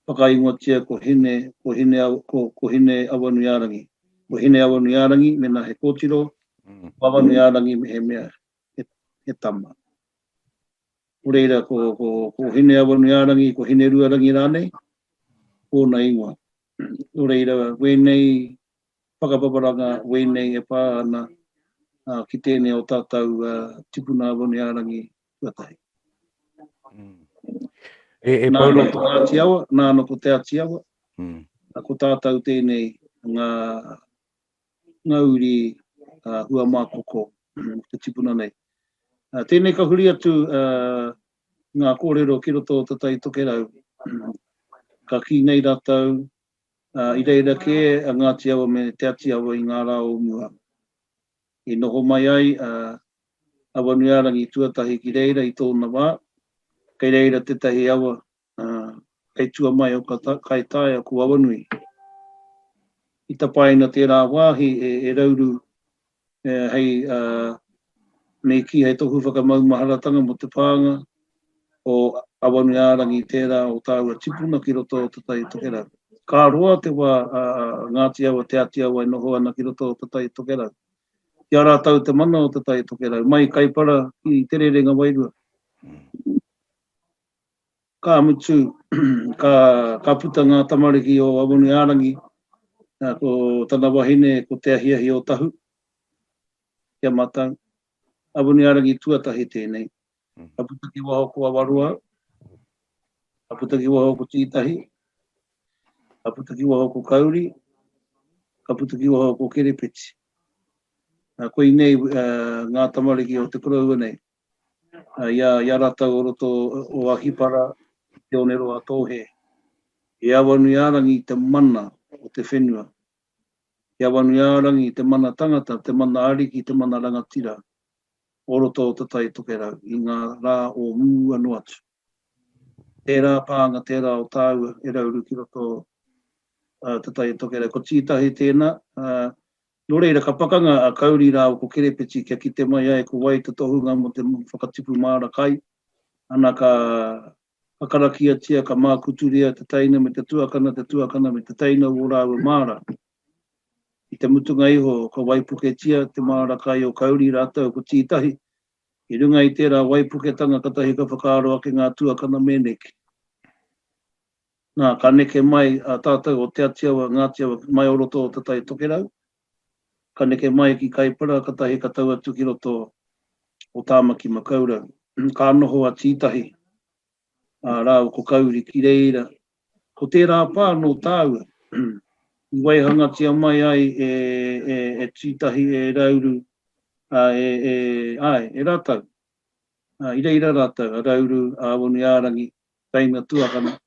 whakaingoatia ko Hine, ko Hine, ko, ko Hine Awanuiārangi. Ko Hine Awanuiārangi mēnā he kōtiro, ko Awanuiārangi mehemea he, he tama. Nō reira, ko, ko, ko Hine Awanuiārangi, ko Hine Ruarangi rānei, ōna ingoa. Nō reira, wēnei whakapaparanga, wēnei e pā ana uh, ki tēnei o tātou uh, tipuna Awanuiārangi tuatahi. Mm. E, e nā no ko Ngāti Awa, nā no ko Te Ati Awa, mm. ko tātou tēnei ngā, ngā uri. hua mākoko te tipuna nei. Tēnei ka huri atu ngā kōrero ki roto o Te Tai Tokerau. Ka kī nei rātou, i reira kē a Ngāti Awa me Te Ati Awa i ngā rā o mua. I noho mai ai a Awanuiārangi tuatahi ki reira i tōna wā, kei reira tētahi awa kei tua mai o Kaitaia ko Awanui. I tapaina tērā wāhi e Rauru hei me kī hei tohu whakamaumaharatanga mō te pānga o Awanuiārangi tērā o tāua tipuna ki roto o Te Tai Tokerau. Ka roa te wā a Ngāti Awa, Te Āti Awa e noho ana ki roto o Te Tai Tokerau. Ki a rātou te mana o Te Tai Tokerau, mai Kaipara ki Te Rerenga Wairua. Ka mutu, ka, ka puta ngā tamariki o Awanuiārangi, ko tana wahine ko Te Ahiahi o Tahu, ki a mātou. Awanuiārangi tuatahi tēnei. Ka puta ki waho ko Awaroa, ka puta ki waho ko Tītahi, ka puta ki waho ko Kauri, ka puta ki waho ko Kerepeti. Koinei ngā tamariki o te koroua nei. I a, i a ratou o roto o Ahipara, Te Oneroa-a-Tōhē. I Awanuiārangi te mana o te whenua. I Awanuiārangi te mana tangata, te mana ariki, te mana rangatira o roto o Te Tai Tokerau i ngā rā o mua noa atu. Tērā pānga tērā o tāua e rauru ki roto o Te Tai Tokerau. Ko Tītahi tēnā, Nō reira, ka pakanga a Kauri rāua ko Kerepeti kia kite mai ai ko wai te tohunga mō te whakatipu māra kai. Ana ka ka karakiatia, ka mākuturia te teina me te tuakana, te tuakana me te teina o ō rāua māra. I te mutunga iho, ka waipuketia te māra kai o Kauri rātou ko Tītahi. I runga i tērā waipuketanga katahi ka whakaaro ake ngā tuakana me neke. Nā, ka neke mai a tātou o Te Atiawa, Ngāti Awa, mai o roto o Te Tai Tokerau, ka neke mai ki Kaipara, katahi ka tau atu ki roto o Tāmaki Makaurau. Ka noho a Tītahi, ā, rāua ko Kauri ki reira. Ko tērā pā nō tāua, i waihangatia mai ai e, e, e Tītahi, e Rauru, ā, e, e, āe, e rātou. Ā, i reira rātou, a Rauru, a Awanuiārangi, Teina tuakana,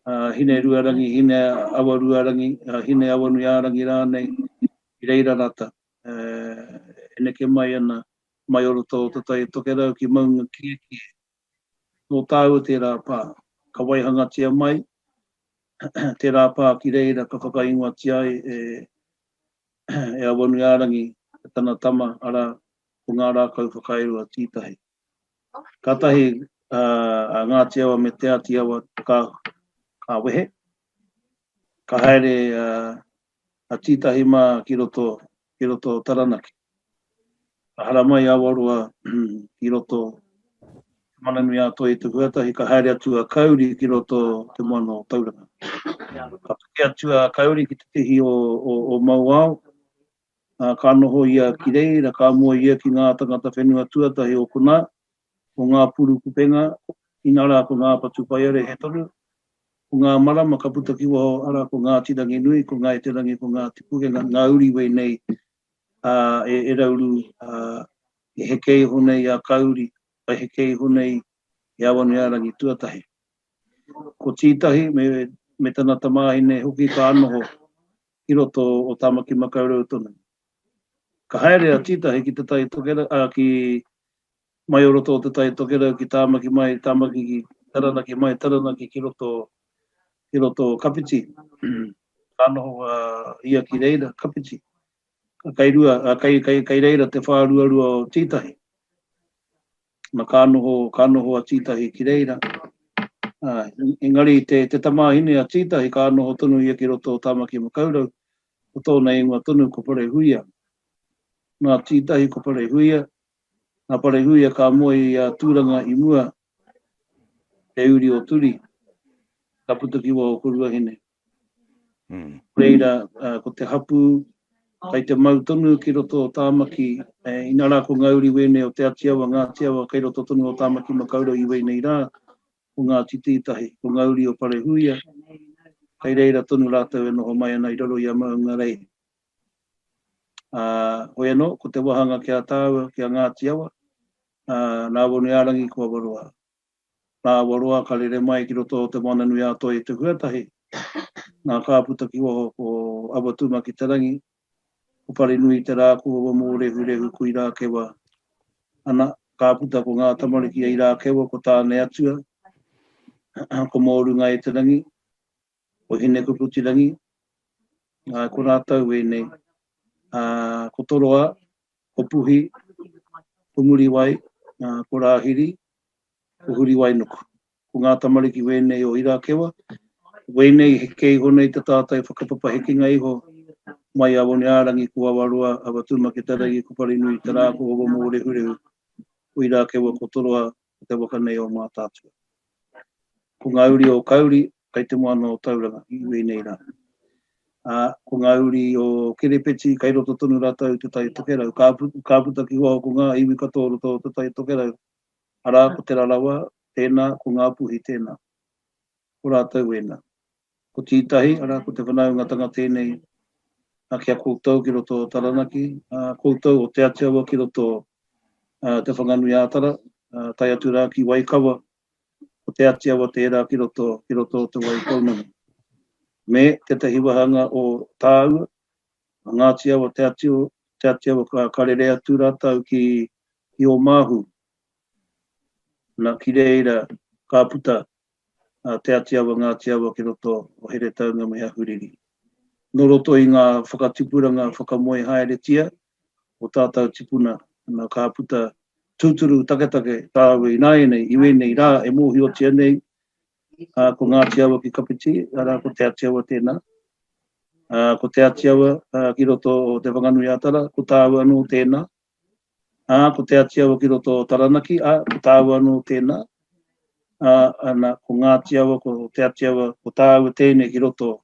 a Hineruarangi, Hine Awaruarangi, a Hine Awanuiārangi rānei, i reira rata, e neke mai ana mai o roto o Te Tai Tokerau ki Maunga Kiekie. Nō tāua tērā pā, ka waihangatia mai tērā pā ki reira ka whakaingoatia ai e e Awanuiārangi tana tama, arā, ko ngā rākau whakairo a Tītahi. Kātahi a Ngāti Awa me Te Āti Awa ka, ka wehe. Ka haere a Tītahi mā ki roto, ki roto o Taranaki. Ka haramai a Awaroa ki roto Te Mananui-ā-Toi i Te Huatahi, ka haere atu a Kauri ki roto Te Moana o Tauranga. Ka piki atu a Kauri ki te tihi o, o, o Mauao, ā, ka noho ia ki reira, ka moe ia ki ngā tangata whenua tuatahi o konā, ko ngā puru kupenga, inarā ko ngā patupaiarehe tonu, ko ngā marama ka puta ki waho, arā, ko Ngāti Ranginui, ko Ngāi Te Rangi, ko Ngāti Pukenga, ngā uri wēnei, ā, e, e rauru, ā, e heke iho nei a Kauri, e heke iho nei i Awanuiārangi tuatahi. Ko Tītahi me, me tana tamāhine hoki ka noho ki roto o Tāmaki Makaurau tonu. Ka haere a Tītahi ki Te Tai Tokerau, ā, ki mai o roto o Te Tai Tokerau ki Tāmaki mai, Tāmaki ki Taranaki mai, Taranaki ki roto, ki roto o Kapiti. Ka noho a ia ki reira, Kapiti. Kei rua, kei, kei, kei reira te whāruarua o Tītahi. Na ka noho, ka noho a Tītahi ki reira. Ā, engari te, te tamāhine a Tītahi ka noho tonu ia ki roto o Tāmaki Makaurau, ko tōna ingoa tonu ko Parehuia. Nā Tītahi ko Parehuia, nā Parehuia ka moe i a Tūranga i mua, te uri o Turi, ka puta ki waho ko Ruahine. Reira, ko te hapū, kei te mau tonu ki roto o Tāmaki, inā rā ko ngā uri wēnei o Te Ati Awa, Ngāti Awa, kei roto tonu o Tāmaki Makaurau i wēnei rā, ko Ngāti Tītahi, ko ngā uri o Parehuia, kei reira tonu rātou e noho mai ana i raro i a Maungarei. Ā, hoi anō, ko te wāhanga ki a tāua, ki a Ngāti Awa, ā, nā Awanuiārangi ko Awaroa. Nā Awaroa ka rere mai ki roto o Te Moananui-a-Toi i Te Huatahi, nā ka puta ki waho ko Awatūmakiterangi, ko Parenui-te-rā, ko Awamōrehurehu, ko Irākewa. Ana, ka puta ko ngā tamariki a Irākewa, ko Tāneatua, ko Mōrunga-e-te-rangi, ko Hinekukutirangi, ā, ko rātou ēnei, ā, ko Toroa, ko Puhi, ko Muriwai, ā, ko Rāhiri, ko Huriwainuku. Ko ngā tamariki wēnei o Irakewa, wēnei heke iho nei te tātai whakapapa hekenga iho mai a Oneārangi, ko Awaroa, Awatūmaketarangi, ko Parinui te rā, ko Awamōrehurehu, ko Irakewa, ko Toroa, ko te waka nei o Mātaatua. Ko ngā uri o Kauri, kei te moana o Tauranga i wēnei rā. Ā, ko ngā uri o Kerepeti, kei roto tonu rātou i Te Tai Tokerau. Ka, ka puta ki waho ko ngā iwi katoa o roto o Te Tai Tokerau, arā, ko Te Rarawa tēnā, ko Ngāpuhi tēnā. Ko rātou wēnā. Ko Tītahi, arā, ko te whanaungatanga tēnei ki a koutou ki roto o Taranaki, ā, koutou o Te Atiawa ki roto o Te Whanganui-ā-Tara, tae atu rā ki Waikawa, ko Te Atiawa tērā ki roto, ki roto o Te Waipounamu. Me tētahi wāhanga o tāua, a Ngāti Awa, Te Atiawa, Te Atiawa ka, ka rere atu rātou ki, ki Ōmāhu. Na, ki reira ka puta a Te Ati Awa, Ngāti Awa ki roto o Heretaunga me Ahuriri. Nō roto i ngā whakatipuranga whakamoe haeretia o tātou tipuna, ana ka puta tūturu taketake tāua ināianei, i wēnei rā e mōhiotia nei, ā, ko Ngāti Awa ki Kapiti, arā, ko Te Ati Awa tēnā. Ā, ko Te Ati Awa ki roto o Te Whanganui-a-Tara, ko tāua anō tēnā. Ā, ko Te Ati Awa ki roto o Taranaki, ā, ko tāua anō tēnā. Ā, ana, ko Ngāti Awa, ko Te Ati Awa, ko tāua tēnei ki roto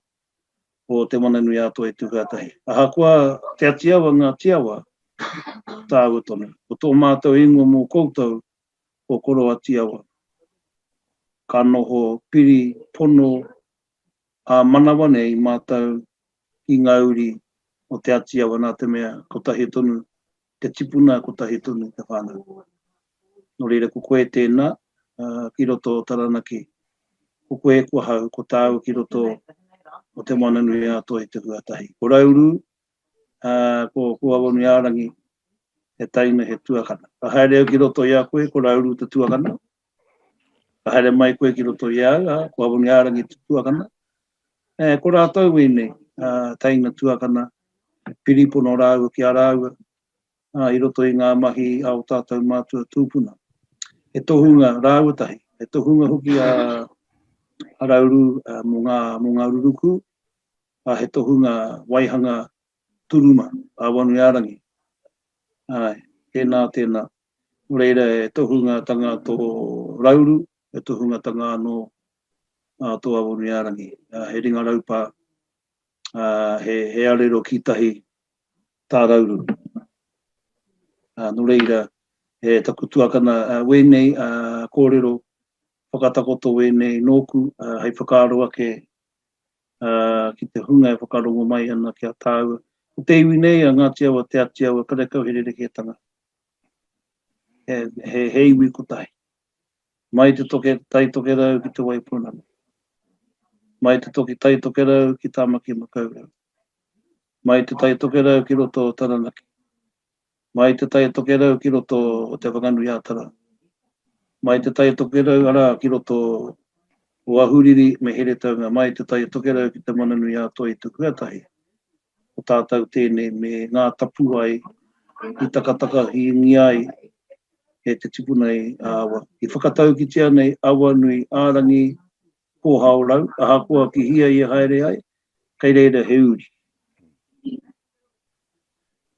o Te Wananui-ā-Toi Tuhuatahi. Ahakoa Te Ati Awa, Ngāti Awa, ko tāua tonu. Ko tō mātou ingoa mō koutou, ko Koro Ati Awa. Ka noho piri pono ā-manawa nei mātou ki ngā uri o Te Ati Awa nā te mea kotahi tonu te tipuna, kotahi tonu te whānau. Nō reira ko koe tēnā ki roto o Taranaki, ko koe ko ahau, ko tāua ki roto o Te Moananui-a-Toi te huatahi. Ko Rauru, ko, ko Awanuiārangi, he taina, he tuakana. Ka haere au ki roto i a koe, ko Rauru te tuakana. Ka haere mai koe ki roto i a au, ā, ko Awanuiārangi te tuakana. E, ko rātou wēnei, ā, teina tuakana, piripono rāua ki a rāua, ā, i roto i ngā mahi a o tātou mātua tūpuna. He tohunga rāua tahi, he tohunga hoki a, a Rauru ā, mō ngā, mō ngā ruruku, ā, he tohunga waihanga turuma a Awanuiārangi. Āe, tēnā, tēnā. Nō reira, he tohungatanga tō Rauru, he tohungatanga anō tō Awanuiārangi. He ringa raupā, he, he arero kītahi tā Rauru. Nō reira, e taku tuakana wēnei kōrero whakatakoto wēnei nōku hei whakaaro ake ki te hunga e whakarongo mai ana ki a tāua. Ko te iwi nei a Ngāti Awa, Te Ati Awa, karekau he rerekētanga. He, he, he iwi kotahi. Mai te toke Tai Tokerau ki Te Waipounamu. Mai te toki Tai Tokerau ki Tāmaki Makaurau. Mai te Tai Tokerau ki roto o Taranaki. Mai te Tai Tokerau ki roto o Te Whanganui-a-Tara. Mai te Tai Tokerau, arā, ki roto o Ahuriri me Heretaunga. Mai te Tai Tokerau ki Te Mananui-a-Toi Te Huatahi. Ko tātou tēnei me ngā tapuwae i takatakahingia ai e te tipuna i a Awa. I whakataukitia nei Awanui ā-rangi kōhao rau, ahakoa ki hia ia haere ai, kei reira he uri.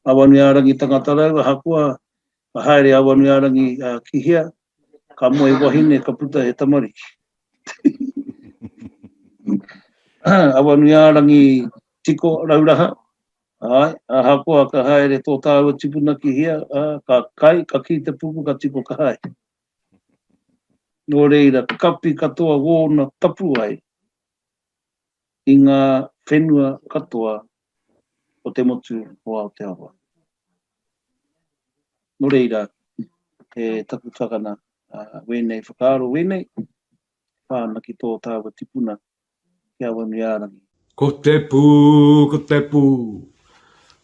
Awanuiārangi tangata rau, ahakoa ka haere Awanuiārangi ki hea, ka moe wahine ka puta he tamariki. Awanuiārangi tiko rauraha, āe, ahakoa ka haere tō tāua tipuna ki hea, ā, ka kai, ka kī te puku, ka tiko ka haere. Nō reira, kapi katoa wōna tapuwae i ngā whenua katoa o te motu o Aotearoa. Nō reira, e taku whakana, wēnei whakaaro wēnei, e pā ana ki tō tāua tipuna, ki a Awanuiārangi. Ko te pū, ko te pū,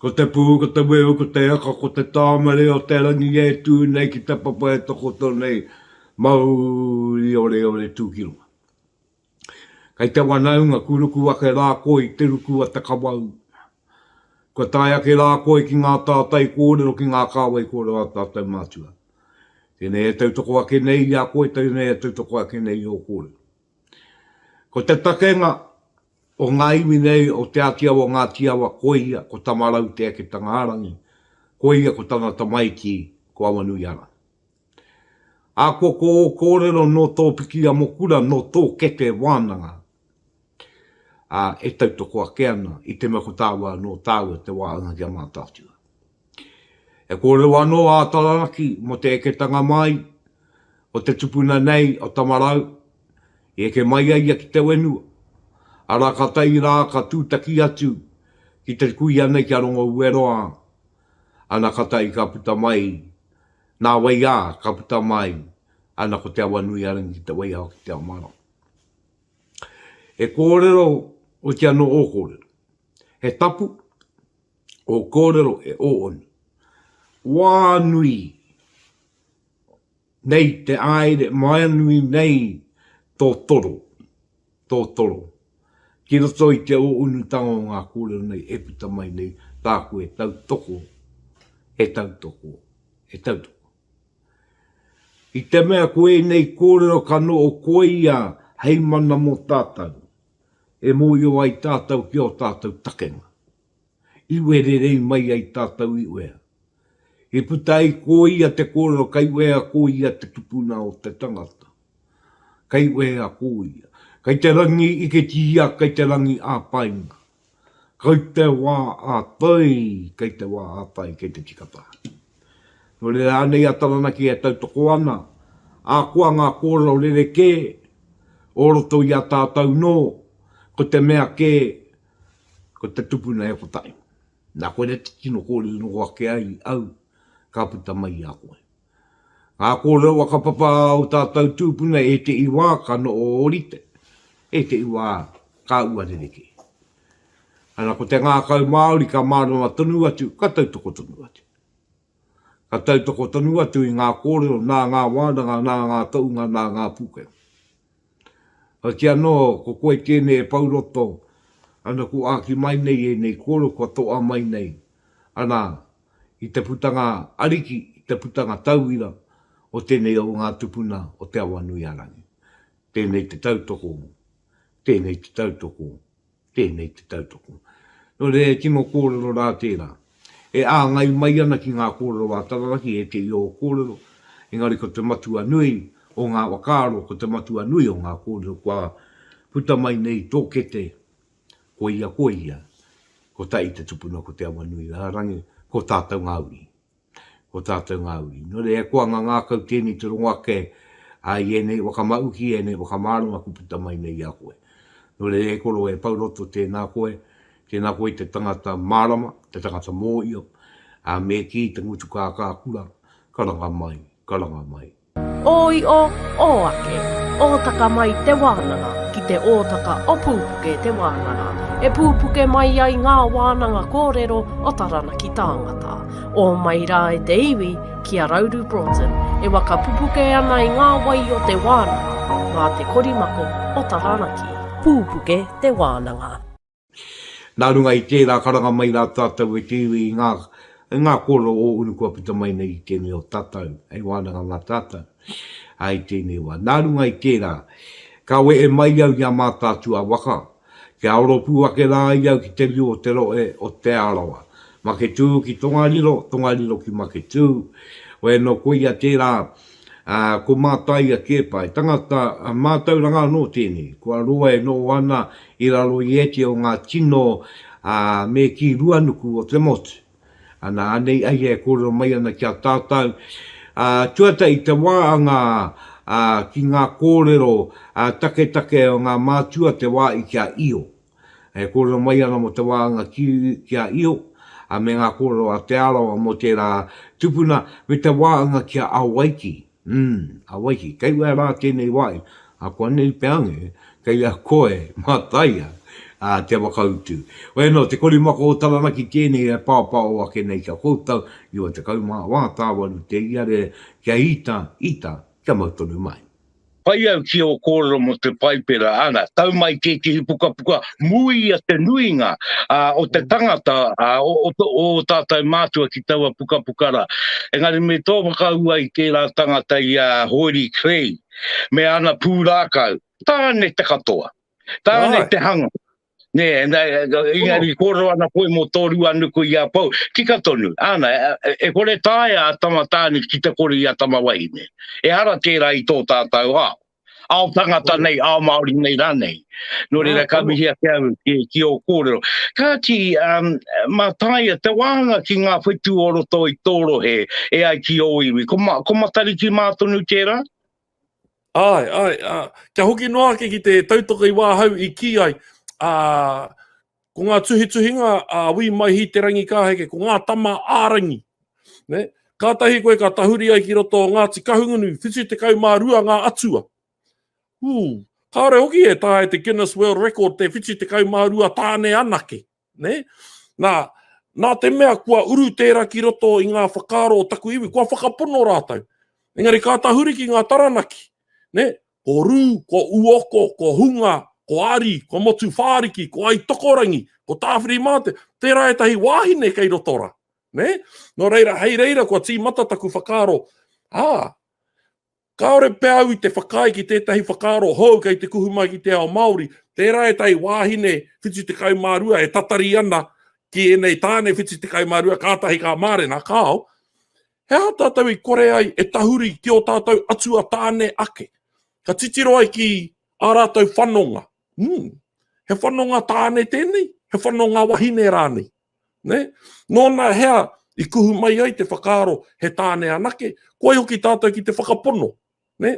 ko te pū, ko te weu, ko te aka, ko te tāmere o te rangi e tū nei ki te papa e takoto nei, mauri oreore tū ki runga. Kei te wanaunga kuruku ake rā koe i te ruku a te kawau. Kua tae ake rā koe ki ngā tātai kōrero ki ngā kāwai kōrero a tātou mātua. Tēnei e tautoko ake nei i a koe, tēnei e tautoko ake nei i ō kōrero. Ko te takenga o ngā iwi nei o Te Āti Awa o Ngāti Awa, koia ko Tamarau Te Eketangārangi, koia ko tana tamaiti ko Awanuiarangi. Ahakoa ko ō kōrero nō tō pikiamokura, nō tō kete wānanga, ā, e tautoko ake ana i te mea ko tāua anō tāua te wānanga ki a Mātaatua. E kōrero anō a Taranaki mō te eketanga mai o te tupuna nei o Tamarau, i eke mai ai ia ki te whenua, arā ka tae rā ka tūtaki atu ki te kuia nei ki a Rongoueroa, ana ka tae ka puta mai Nā wai ā, ka puta mai, ana ko Te Awanuiarangi ki te Waihao ki Te Ao Mārama. He kōrero, oti anō ō kōrero. He tapu ō kōrero e ō-onu. Wā nui nei te āere, mānui nei tō toro, tō toro. Ki roto i te ō-unutanga o ngā kōrero nei e puta mai nei tāku e tautoko, e tautoko, e tautoko. I te mea ko ēnei kōrero ka noho koia hei mana mō tātou, e mōhio ai tātou ki ō tātou takenga. I wererei mai ai tātou i wea. I puta ai ko ia te kōrero kei wea ko ia te tupuna o te tangata. Kei wea ko ia. Kei te rangi iketia, kei te rangi ā-painga. Kei te wā ā-tai, kei te wā ā-tai, kei te tika taha. Nō reira anei a Taranaki e tautoko ana, ahakoa ngā kōrero rerekē o roto i a tātou nō, ko te mea kē, ko te tupuna e kotahi. Nā koinei te tino kōrero noho ake ai au ka puta mai i a koe. Ngā kōrero whakapapa o tātou tūpuna ētehi wā ka noho ōrite, ētehi wā ka ua rerekē. Ana ko te ngākau Māori ka mārama tonu atu, ka tautoko tonu atu. Ka tautoko tonu atu i ngā kōrero nā ngā wānanga, nā ngā tohunga, nā ngā pūkenga. Oti anō, ko koe tēnei e Pouroto, ana ko āki mai nei ēnei kōrero kua toa mai nei, ana, i te putanga ariki, i te putanga tauira o tēnei o ngā tupuna o Te Awanuiarangi. Tēnei te tautoko, tēnei te tautoko, tēnei te tautoko. Nō reira, he tino kōrero rā tērā. E āngai mai ana ki ngā kōrero a Taranaki, ētehi o kōrero, engari ko te matua nui o ngā whakaaro, ko te matua nui o ngā kōrero kua puta mai nei tō kete, ko ia, ko ia, ko tahi te tupuna ko Te Awanuiārangi, ko tātou ngā uri. Ko tātou ngā uri. Nō reira, e koa ngā ngākau tēnei te rongo ake i ēnei whakamauki, i ēnei whakamārama kua puta mai nei i a koe. Nō reira, e koro, e Pouroto, tēnā koe, tēnā koe te tangata mārama, te tangata mōhio, ā, me kī te ngutu kākākura, karanga mai, karanga mai. Ō io, ō ake, ōtaka mai te wānanga ki te ōtaka o Pūpuke te wānanga, e pūpuke mai ai ngā wānanga kōrero o Taranaki tāngata. Ō mai rā e te iwi ki a Rauru Broughton e waka pupuke ana i ngā wai o te wānanga mā te korimako o Taranaki. Pūpuke te wānanga. Nā runga i tērā karanga mai rā tātou e te iwi i ngā, i ngā kōrero o unu kua puta mai nei i tēnei o tātou, hei wānanga mā tātou, ā, i tēnei wā. Nā runga i tērā, ka wehe mai au i a Mātaatua waka, kia oro pū ake rā i au ki te riu o te rohe o Te Arawa. Maketū ki Tongariro, Tongariro ki Maketū, wēnō koia tērā, Ā, ko Mātaia Keepa, he tangata mātauranga anō tēnei, kua roa e noho ana i raro i ētehi o ngā tino, ā, me kī ruanuku o te motu. Ana, anei a ia e kōrero mai ana ki a tātou, ā, tuatahi te wā a ngā, ā, ki ngā kōrero, ā, taketake o ngā mātua te wā i ki a Io. E kōrero mai ana mō te wāhanga ki, ki a Io, me ngā kōrero a Te Arawa mō tērā tupuna, me te wāanga ki a Awaiki. Umm, Awaiki, kei wea rā tēnei wāhi, a koanei pea ange, kei a koe, Mataia, ā, te whakautu. Hoi anō, te korimako o Taranaki tēnei e paopao ake nei ki a koutou, 94 tāwaru te iare, kia ita, ita, kia mau tonu mai. Pai au ki ō kōrero mō te Paipera, ana, tau mai tētehi pukapuka, muia te nuinga o te tangata, o ō tātou mātua ki taua pukapuka rā. Engari me tō whakaua i tērā tangata i a Hoeri Clay me ana pūrākau, tāne te katoa, tāne te hanga. Nē, engari kōrero ana koe mō tō ruanuku i a Pou. Tika tonu, āna, e kore taea a tama tāne ki te kore i a tama wahine. Ehara tērā i tō tātou ao. Ao tangata nei, ao Māori nei rānei. Nō reira, ka mihi ake au ki, ki ō kōrero. Kāti, um, mā taia te wāhanga ki ngā whetū o roto i tō rohe e ai ki ō iwi. Ko, ma, ko Matariki mā tonu tērā? Āe, āe, ā, kia hoki noa ake ki te tautoko i wāhau i kī ai, ā, ko ngā tuhituhinga a Wī Maihi Te Rangikāheke, ko ngā tama ā-rangi, nē? Kātahi koe ka tahuri ai ki roto o Ngāti Kahungunu, 72 ngā atua. Ū, kāore hoki e taea te Guinness World Record te 72 tāne anake. Nē? Nā, nā te mea kua uru tērā ki roto i ngā whakaaro o taku iwi, kua whakapono rātou. Engari ka tahuri ki ngā Taranaki, nē? Ko Rū, ko Uoko, ko Hunga, ko Ari, ko Motu Whāriki, ko Aitokorangi, ko Tāwhirimātea, tērā ētahi wāhine kei roto rā. Nē? Nō reira, hei reira kua tīmata taku whakaaro, ā, Kāore pea au i te whakaae ki tētahi whakaaro hou kei te kuhu mai ki te ao Māori, tērā ētahi wāhine 72 e tatari ana ki ēnei tāne 72 kātahi ka mārena, kāo. He aha tātou i kore ai e tahuri ki ō tātou atua tāne ake? Ka titiro ai ki ā rātou whanonga. Hmm, he whanonga tāne tēnei? He whanonga wahine rānei? Nē? Nōna hea i kuhu mai ai te whakaaro he tāne anake, koe hoki tātou ki te whakapono, nē?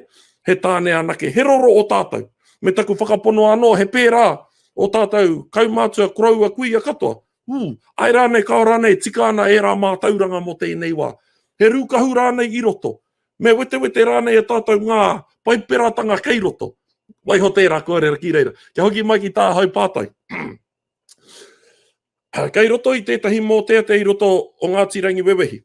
He tāne anake, he roro o tātou. Me taku whakapono anō, he pērā o tātou kaumātua, koroua, kuia katoa. Ū, āe rānei, kāo rānei, tika ana ērā mātauranga mō tēnei wā. He rūkahu rānei i roto. Me wetewete rānei e tātou ngā paiperatanga kei roto. Waiho tērā kōrero ki reira. Kia hoki mai ki tāhau pātai. Kei roto i tētahi mōteatea i roto o Ngāti Rangiwewehi.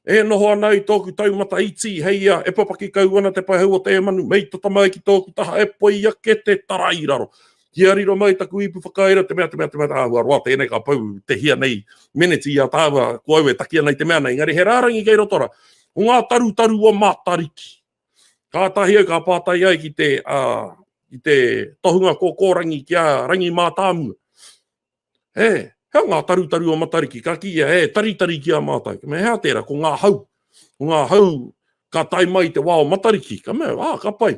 E noho ana au i tōku taumata iti, hei ia, e papaki kau ana te paehau o te manu, mei tata mai ki tōku taha e poi ake te tara i raro. Kia riro mai taku ipu whakaira, te mea, te mea, te mea, āhua roa tēnei ka pau te hia nei meneti i a tāua, ko au e taki ana i te mea nei, engari he rārangi kei roto rā. Ko ngā tarutaru o Matariki. Kātahi au ka pātai ai ki te, uh, ki te tohunga kōkōrangi ki a Rangi Mātāmua. He, hea ngā tarutaru o Matariki? Ka kī ia, he, taritari ki a mātou. Ka mea, hea tērā, ko ngā hau. Ko ngā hau ka tae mai te wā o Matariki. Ka mea, ā, ka pai.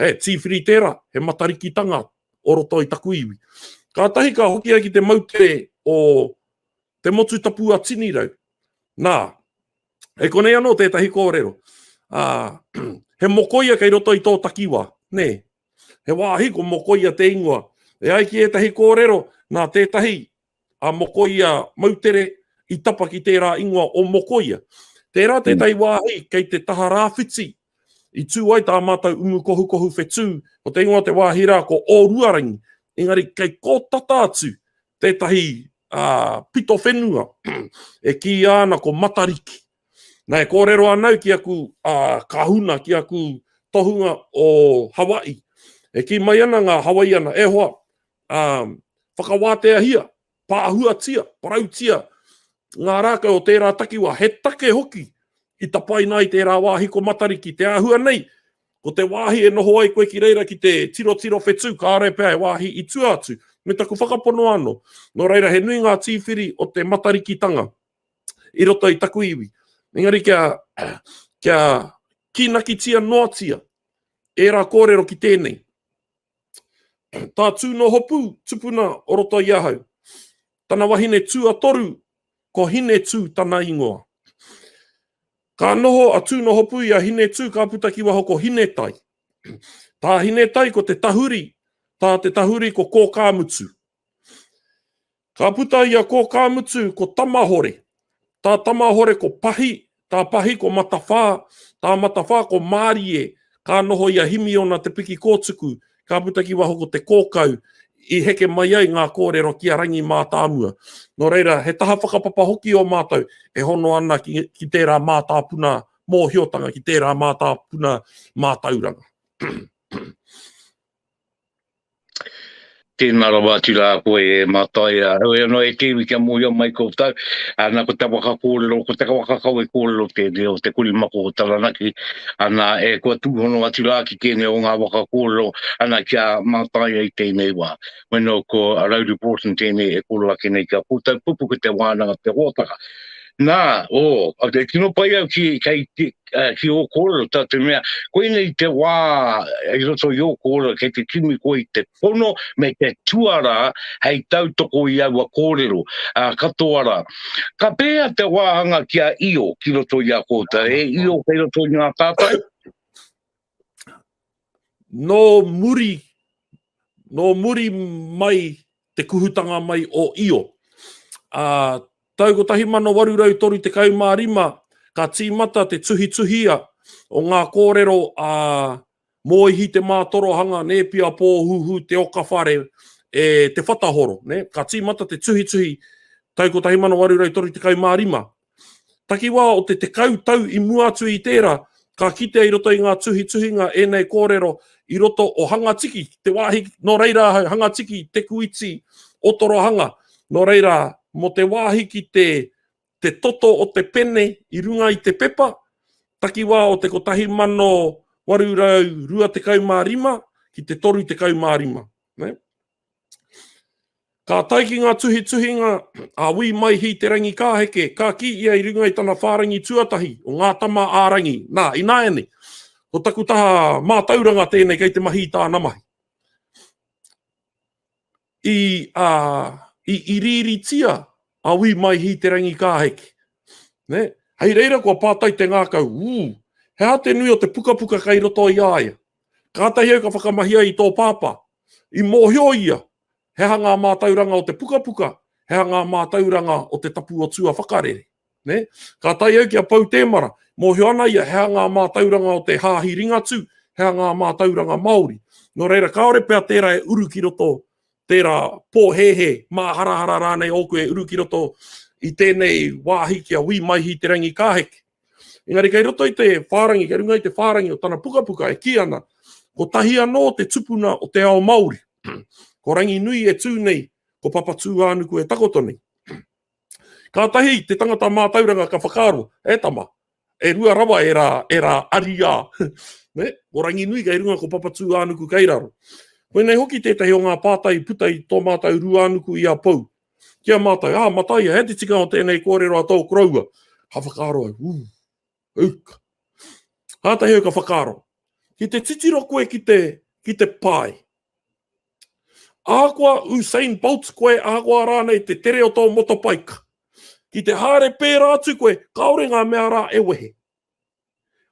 He, tīwhiri tērā, he Matarikitanga o roto i taku iwi. Kātahi ka hoki ai ki te moutere o Te Motu Tapu a Tinirau. Nā, e konei anō tētahi kōrero. Ā, he mokoia kei roto i tō takiwā, nē? He wāhi ko Mokoia te ingoa. E ai ki ētahi kōrero, nā tētahi a Mokoia moutere i tapa ki tērā ingoa o Mokoia. Tērā tētahi wāhi kei te taha rāwhiti i tū ai tā mātou umu kohukohu whetū, ko te ingoa o te wāhi rā ko Ōruarangi, engari kei kō tata atu tētahi ā, pito whenua e kīia ana ko Matariki. Nā, e kōrero ana au ki aku ā, kāhuna, ki aku tohunga o Hawaii. E kī mai ana ngā Hawaiiana, e hoa, ā, whakawāteahia, pāhuatia, parautia ngā rākau o tērā takiwā, he take hoki i tapaina ai tērā wāhi ko Matariki. Te āhua nei, ko te wāhi e noho ai koe ki reira ki te tirotiro whetū, kāore pea he wāhi i tua atu, me taku whakapono anō. Nō reira, he nui ngā tīwhiri o te Matarikitanga i roto i taku iwi. Engari kia, kia kīnakitia noatia ērā kōrero ki tēnei. Tā Tūnohopū tupuna o roto i ahau. Tana wahine tuatoru ko Hinetū tana ingoa. Ka noho a Tūnohopū i a Hinetū ka puta ki waho ko Hinetai. Tā Hinetai ko te tahuri, tā te tahuri ko Kōkāmutu. Ka puta i a Kōkāmutu ko Tamahore. Tā Tamahore ko Pahi, tā Pahi ko Matawhā, tā Matawhā ko Mārie, ka noho i a Himiona Te Piki Kōtuku, ka puta ki waho ko Te Kōkau, i heke mai ai ngā kōrero ki a Rangi Mātāmua. Nō reira, he taha whakapapa hoki ō mātou e hono ana ki, ki tērā mātāpuna mōhiotanga, ki tērā mātāpuna mātauranga. Tēnā rawa atu rā koe e Mataia. Heoi anō e te iwi kia mōhio mai koutou, ana ko te waka kōrero, ko te waka kawe kōrero tēnei o te Korimako o Taranaki, ana e kua tūhono atu rā ki tēnei o ngā waka kōrero, ana ki a Mataia i tēnei wā. Bueno, ko Rauru Broughton tēnei e kōrero ake nei ki a koutou, pupuku te wānanga, te hōtaka. Nā, o, oh, tino pai au ki, kei, ki ō kōrero, tā te mea, koinei te wā i roto i ō kōrero kei te kimi koe i te pono me te tuarā hei tautoko i aua kōrero uh, katoa rā. Ka pēhea te wāhanga ki a Io ki roto i a koutou? E Io kei roto i ngā tātai? Nō muri, nō muri mai te kuhutanga mai o Io. Uh, tau 1835, ka tīmata te tuhituhia o ngā kōrero a Mōihi Te Mātorohanga, Nēpia Pōhuhu, Te Okawhare, e Te Whatahoro. Ne? Ka tīmata te tuhituhi tau 1835. Takiwā o te 10 tau i mua atu i tērā, ka kitea i roto i ngā tuhituhinga ēnei kōrero i roto o Hangatiki, te wāhi nō reira ahau, Hangatiki, Te Kuiti, Otorohanga. Nō reira, mō te wāhi ki te, te toto o te pene i runga i te pepa, takiwā o te 1825 ki te 35. Ne? Ka tae ki ngā tuhituhinga a Wī Maihi Te Rangikāheke, ka kī ia i runga i tana whārangi tuatahi o Ngā Tama ā Rangi, nā, ināianei, ko taku taha mātauranga tēnei kei te mahi i tāna mahi. I, ā, i iriiritia a Wī Maihi Te Rangikāheke. Nē? Hei reira kua pātai te ngākau, ū, he aha te nui o te pukapuka kei roto i a ia? Kātahi au ka whakamahia i tō pāpā. I mōhio ia he aha ngā mātauranga o te pukapuka, he aha ngā mātauranga o te tapu o tua whakarere. Ne? Ka tae au ki a Pou Tēmara, mōhio ana ia he aha ngā mātauranga o te hāhi Ringatū, he aha ngā mātauranga Māori. Nō reira, kāore pea tērā e uru ki roto, tērā pōhēhē, māharahara rānei ōku e uru ki roto i tēnei wāhi ki a Wī Maihi Te Rangikāheke. Engari kei roto i te whārangi, kei runga i te whārangi o tana pukapuka e kī ana, kotahi anō te tupuna o te ao Māori. Ko Ranginui e tū nei, ko Papatūānuku e takoto nei. Kātahi te tangata mātauranga ka whakaaro, e tama, e rua rawa e rā, e rā ariā. Ne? Ko Ranginui kei runga, ko Papatūānuku kei raro. Koinei hoki tētahi o ngā pātai i puta i tō mātou ruānuku i a Pou. Ki a mātou, ā, Mataia, he te tikanga o tēnei kōrero a tō koroua? Ka whakaaro au, ū, uka. Kātahi au ka whakaaro, ki te titiro koe ki te, ki te pae, ahakoa Usain Bolt koe, ahakoa rānei te tere o tō motopaika, ki te haere pērā atu koe, kāore ngā mea rā e wehe.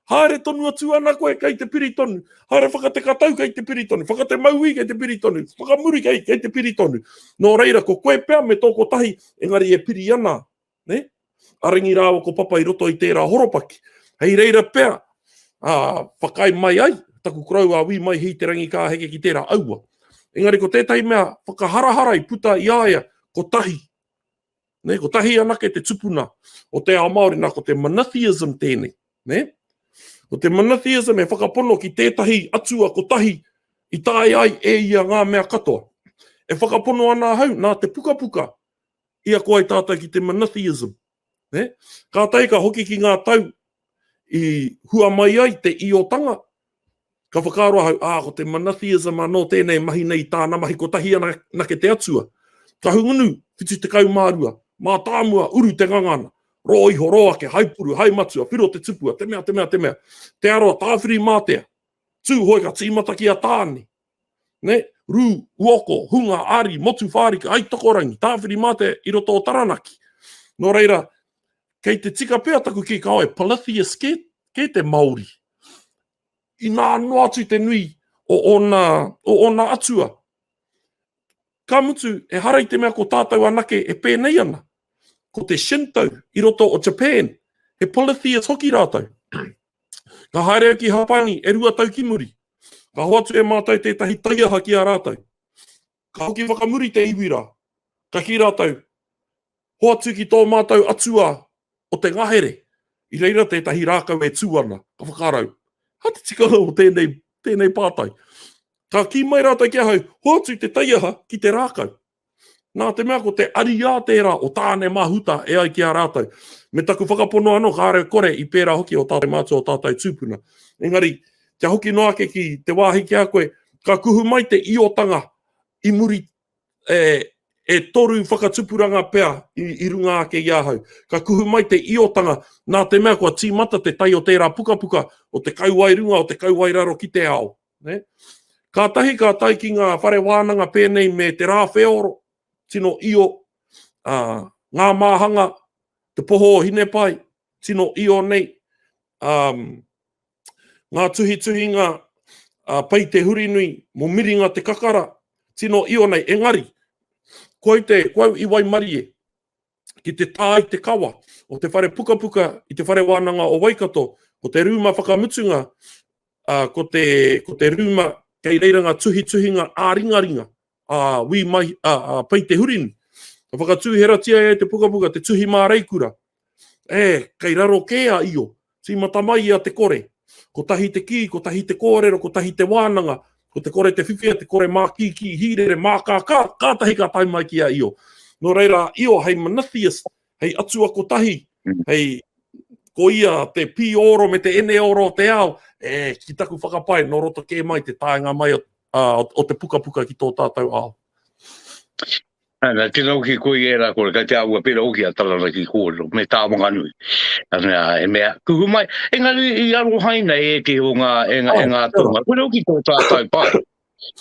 Haere tonu atu ana koe kei te piri tonu. Haere whakatekatau kei te piri tonu. Whakatemauī kei te piri tonu. Whakamuri kei, kei te piri tonu. Nō reira, ko koe pea me tō kotahi, engari e piri ana, ne? A Rangi rāua ko Papa i roto i tērā horopaki. Hei reira pea, ā, whakaae mai ai taku koroua a Wī Maihi Te Rangikāheke ki tērā aua. Engari ko tētahi mea whakaharahara i puta i a ia, kotahi Ne, kotahi anake te tupuna o te ao Māori, nā ko te monotheism tēnei. Ne? Ko te monotheism e whakapono ki tētahi atua kotahi i taea ai e ia ngā mea katoa. E whakapono ana ahau nā te pukapuka i ako ai tātou ki te monotheism. Ne? Kātahi ka hoki ki ngā tau i hua mai ai te iotanga, ka whakaaro ahau, ā, ko te monotheism anō tēnei mahi nei tāna mahi kotahi anake te atua. Kahungunu, 72, mātāmua, uru te ngangana, rō iho, rō ake, haipuru, haimatua, whiro te tupua, te mea, te mea, te mea. Te Arawa, Tāwhirimātea, Tūhoe ka tīmata ki a Tāne, ne? Rū, Uoko, Hunga, Ari, Motu Whārika, Aitokorangi, Tāwhirimātea i roto o Taranaki. Nō reira, kei te tika pea taku kī, kāo e polytheist kē, kē te Māori. Inā noa atu te nui o ōna, o ōna atua. Ka mutu, ehara i te mea ko tātou anake e pēnei ana. Ko te Shinto i roto o Japan, he polytheist hoki rātou. Ka haere au ki Hapani e rua tau ki muri. Ka hoatu e mātou tētahi taiaha ki a rātou. Ka hoki whakamuri te iwi rā. Ka kī rātou, Hoatu ki tō mātou atua o te ngahere, i reira tētahi rākau e tū ana, ka whakarau. Ha te tikanga o tēnei, tēnei pātai. Ka kī mai rātou ki ahau, hoatu te taiaha ki te rākau. Nā te mea ko te ariā tērā o Tāne Mahuta e ai ki a rātou. Me taku whakapono anō, kāre kore i pērā hoki o tātou mātua o tātou tūpuna. Engari, kia hoki noa ake ki te wāhi ki a koe, ka kuhu mai te iotanga i muri e, e toru whakatupuranga pea i, i runga ake i ahau. Ka kuhu mai te iotanga, nā te mea kua tīmata te tai o tērā pukapuka o te kauae runga, o te kauae raro ki te ao. Ne? Kātahi ka tae ki ngā whare wānanga pēnei me Te Rāwheoro, tino io, ā, ngā māhanga, te poho o Hinepai, tino io nei, ā, ngā tuhituhinga a Pei Te Hurinui mō Miringa Te Kakara, tino io nei, engari, ko au te, ko au i waimarie ki te tā i te kawa o te whare pukapuka i te whare wānanga o Waikato, ko te rūma whakamutunga, ā, ko te, ko te rūma kei reira ngā tuhituhinga ā-ringaringa, a Wī Mai, a, a Pei Te Hurinui. Ka whakatūheratia e te pukapuka te tuhi māreikura, E, kei raro kē a Io. Tīmata mai i a Te Kore. Kotahi te kī, kotahi te kōrero, kotahi te wānanga, ko Te Kore te whiwhia, Te Kore mākīkī, hīrere, mākākā, kātahi ka tae mai ki a Io. Nō reira a Io hei monotheist, hei atua kotahi, hei, ko ia te pīoro me te eneoro o te ao, e, ki taku whakapae, nō roto kē mai te taenga mai o, o te pukapuka ki tō tātou ao. Ana, tēnā hoki koe i ērā kore, kei te āhua pērā hoki a Taranaki kōrero, me Tāwanganui. Ana, he mea kuhu mai, engari i arohaina e ētehi o ngā, e ngā, e ngā tonga. Koe hoki tō tātou pai.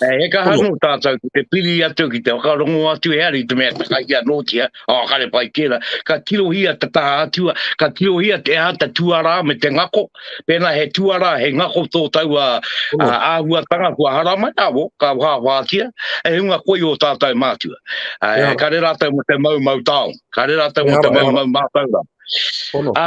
He kaha nō tātou ki te piri atu, ki te whakarongo atu, ehara i te mea takahi anōtia, oh, kare pai tērā. Ka tirohia te taha atua, ka tirohia te aha te tuarā me te ngako, Pēnā he tuarā, he ngako tō taua āhuatanga kua haramai, awo, ka whāwhātia, he hunga koi ō tātou mātua. Kare rātou mō te maumau taonga, kare rātou mō te maumau mātauranga. Ā,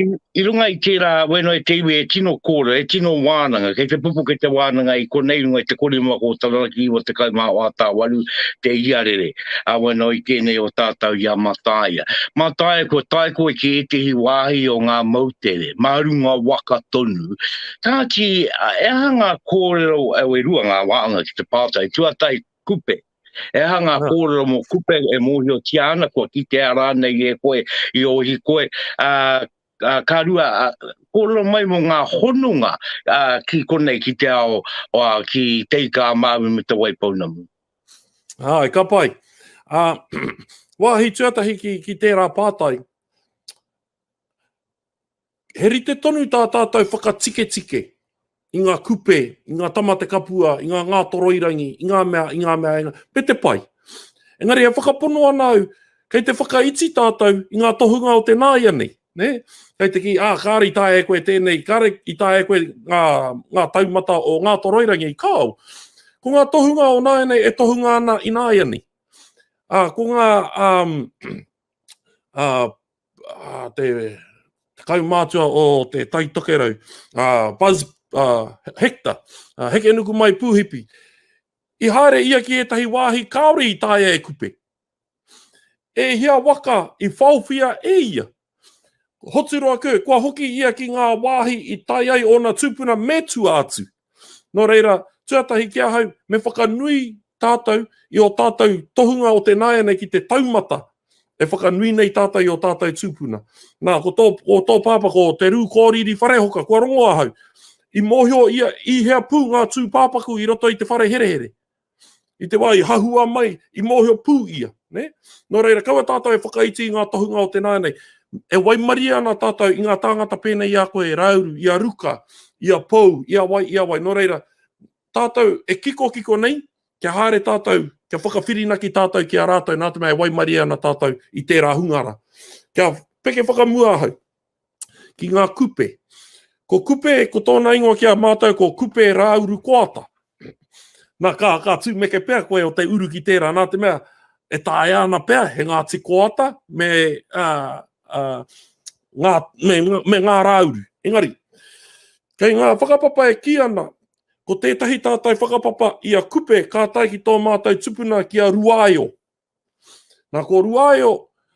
i, i runga i tērā, weno e te iwi e tino kōrero, e tino wānanga, kei te pupuke te wānanga i konei runga i te korimako o Taranaki 98 te iarere, ā, weno i tēnei o tātou i a Mataia. Mataia, kua tae koe ki ētehi wāhi o ngā moutere, mā runga waka tonu. Kāti, e aha ngā kōrero, e rua ngā wāhanga ki te pātai, tuatahi, Kupe. E aha ngā kōrero mō Kupe e mōhiotia ana, kua kitea rānei e koe i ō hikoi, ā, ka rua, kōrero mai mō ngā hononga ki konei, ki te ao, ki Te Ika-a-Māui me Te Waipounamu. Āe, ka pai. Ā, wāhi tuatahi ki, ki tērā pātai, he rite tonu tā tātou whakatiketike i ngā kupe, i ngā tama te kapua, i ngā ngātoroirangi, i ngā mea, i ngā mea, i ngā, me te pai. Engari e whakapono ana au, kei te whakaiti tātou i ngā tohunga o te nāianei. Nē? Kei te kī, ā, kāre i taea e koe tēnei, kāre i taea e koe ngā, ngā taumata o Ngātoroirangi, kāo. Ko ngā tohunga o nāianei e tohunga ana i nāianei. Ā, ko ngā, um, ā, ā, te, te kaumātua o te Tai Tokerau, ā, Buzz, ā, Hector, ā, Hekenukumai Pūhipi, i haere ia ki ētahi wāhi kāore i taea e Kupe. E hia waka i whaowhia e ia? Hoturoa Kirk, kua hoki ia ki ngā wāhi i tae ai ōna tūpuna me tua atu. Nō reira, tuatahi ki ahau, me whakanui tātou i ō tātou tohunga o te nāianei ki te taumata e whakanui nei tātou i ō tātou tūpuna. Nā, ko tō, ko tō pāpā, ko Te Rū Kōriri Wharehoka, kua rongo ahau. I mōhio ia i hea pū ngā tūpāpaku i roto i te whare herehere. I te wā i hahua mai, i mōhio pū ia. Ne? Nō reira, kaua tātou e whakaiti i ngā tohunga o te nāianei. E waimarie ana tātou i ngā tāngata pēnei i a koe, Rauru, i a Ruka, i a Pou, i a wai, i a wai. Nō reira, tātou e kikokiko nei, kia haere tātou, kia whakawhirinaki tātou ki a rātou, nā te mea e waimarie ana tātou i tērā hunga rā. Kia peke whakamua ahau ki ngā kupe. Ko Kupe, ko tōna ingoa ki a mātou, ko Kupe Rāuru Koata. Nā, ka, ka tūmeke pea koe o te uru ki tērā, nā te mea, E taea ana pea he Ngāti Koata me, uh, uh, ngā, me, me ngā rāuru. Engari, kei ngā whakapapa e kī ana, ko tētahi tātai whakapapa i a Kupe ka tae ki tō mātou tupuna ki a Ruaio. Nā, ko Ruaio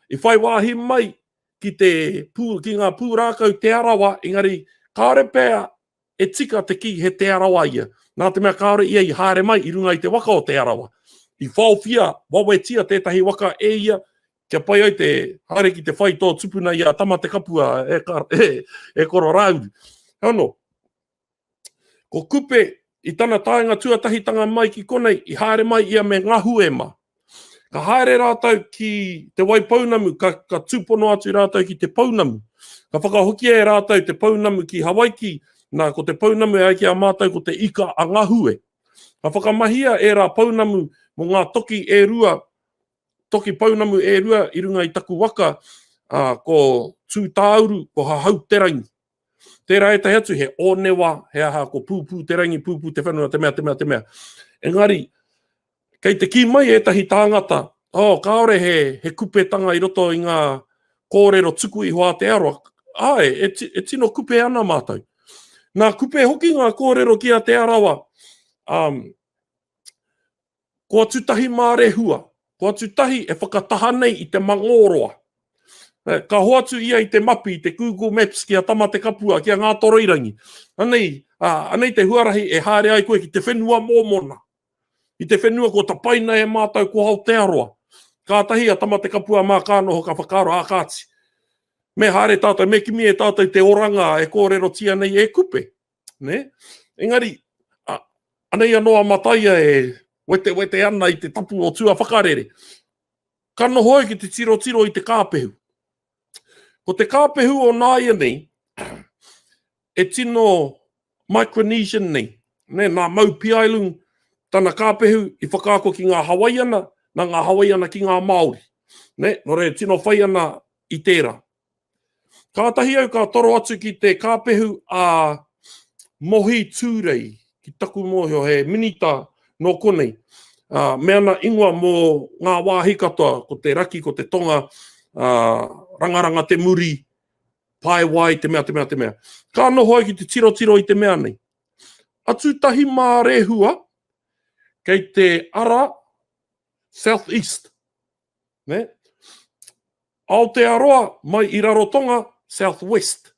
i whai wāhi mai ki, te, pū, ki ngā pūrākau Te Arawa, engari kāore pea e tika te kī he Te Arawa ia, nā te mea kāore ia i haere mai i runga i te waka o Te Arawa. I whaowhia wawetia tētahi waka e ia kia pai ai te haere ki te whai tō tupuna i a Tamatekapua e, e, e Koro Rāuru. Ano, ko Kupe i tana taenga tuatahitanga mai ki konei, i haere mai ia me Ngahue mā. Ka haere rātou ki Te Waipounamu, ka, ka tūpono atu rātou ki te pounamu. Ka whakahokia e rātou te pounamu ki Hawaiki, nā, ko te pounamu e ai ki a mātou ko te ika a Ngahue. Ka whakamahia ērā pounamu mō ngā toki e rua, toki pounamu e rua i runga i taku waka, ā, ko Tūtāuru, ko Hahauterangi. Tērā ētahi atu he ōnewa, he aha, ko pūpū te rangi, pūpū te whenua, te mea, te mea, te mea. Engari, kei te kī mai ētahi tāngata, oh, kāore he, he kupetanga i roto i ngā kōrero tuku iho a Te Arawa. Āe, e, e tino kupe ana mātou. Nā kupe hoki ngā kōrero ki a Te Arawa, um, Ko Atutahi mā Rehua, ko Atutahi e whakataha nei i te Mangōroa. Ka hoatu ia i te mapi, i te Google Maps ki a Tamatekapua, ki a Ngātoroirangi. Anei, anei te huarahi e haere ai koe ki te whenua mōmona. I te whenua kua tapaina e mātou ko Aotearoa. Kātahi a Tamatekapua mā ka noho ka whakaaro, ā kāti. Me haere tātou, me kimi e tātou te oranga e kōrerotia nei e Kupe. Ne? Engari, a, anei anō a Mataia e wetewete ana i te tapu o tuawhakarere. Ka noho au ki te tirotiro i te kāpehu. Ko te kāpehu o nāianei, e tino Micronesian nei, ne, nā Mau Piailug tana kāpehu i whakaako ki ngā Hawaiana, nā ngā Hawaiana ki ngā Māori. Ne, nō reira, tino whai ana i tērā. Kātahi au ka toro atu ki te kāpehu a Mohi Tūrei, ki taku mōhio he minita nō konei, ā, me ana ingoa mō ngā wāhi katoa, ko te raki, ko te tonga, ā, rangaranga te muri, paewai, te mea, te mea, te mea. Ka noho au ki te tirotiro i te mea nei. Atutahi mā Rehua, kei te ara South East, ne? Aotearoa mai i Rarotonga, South West.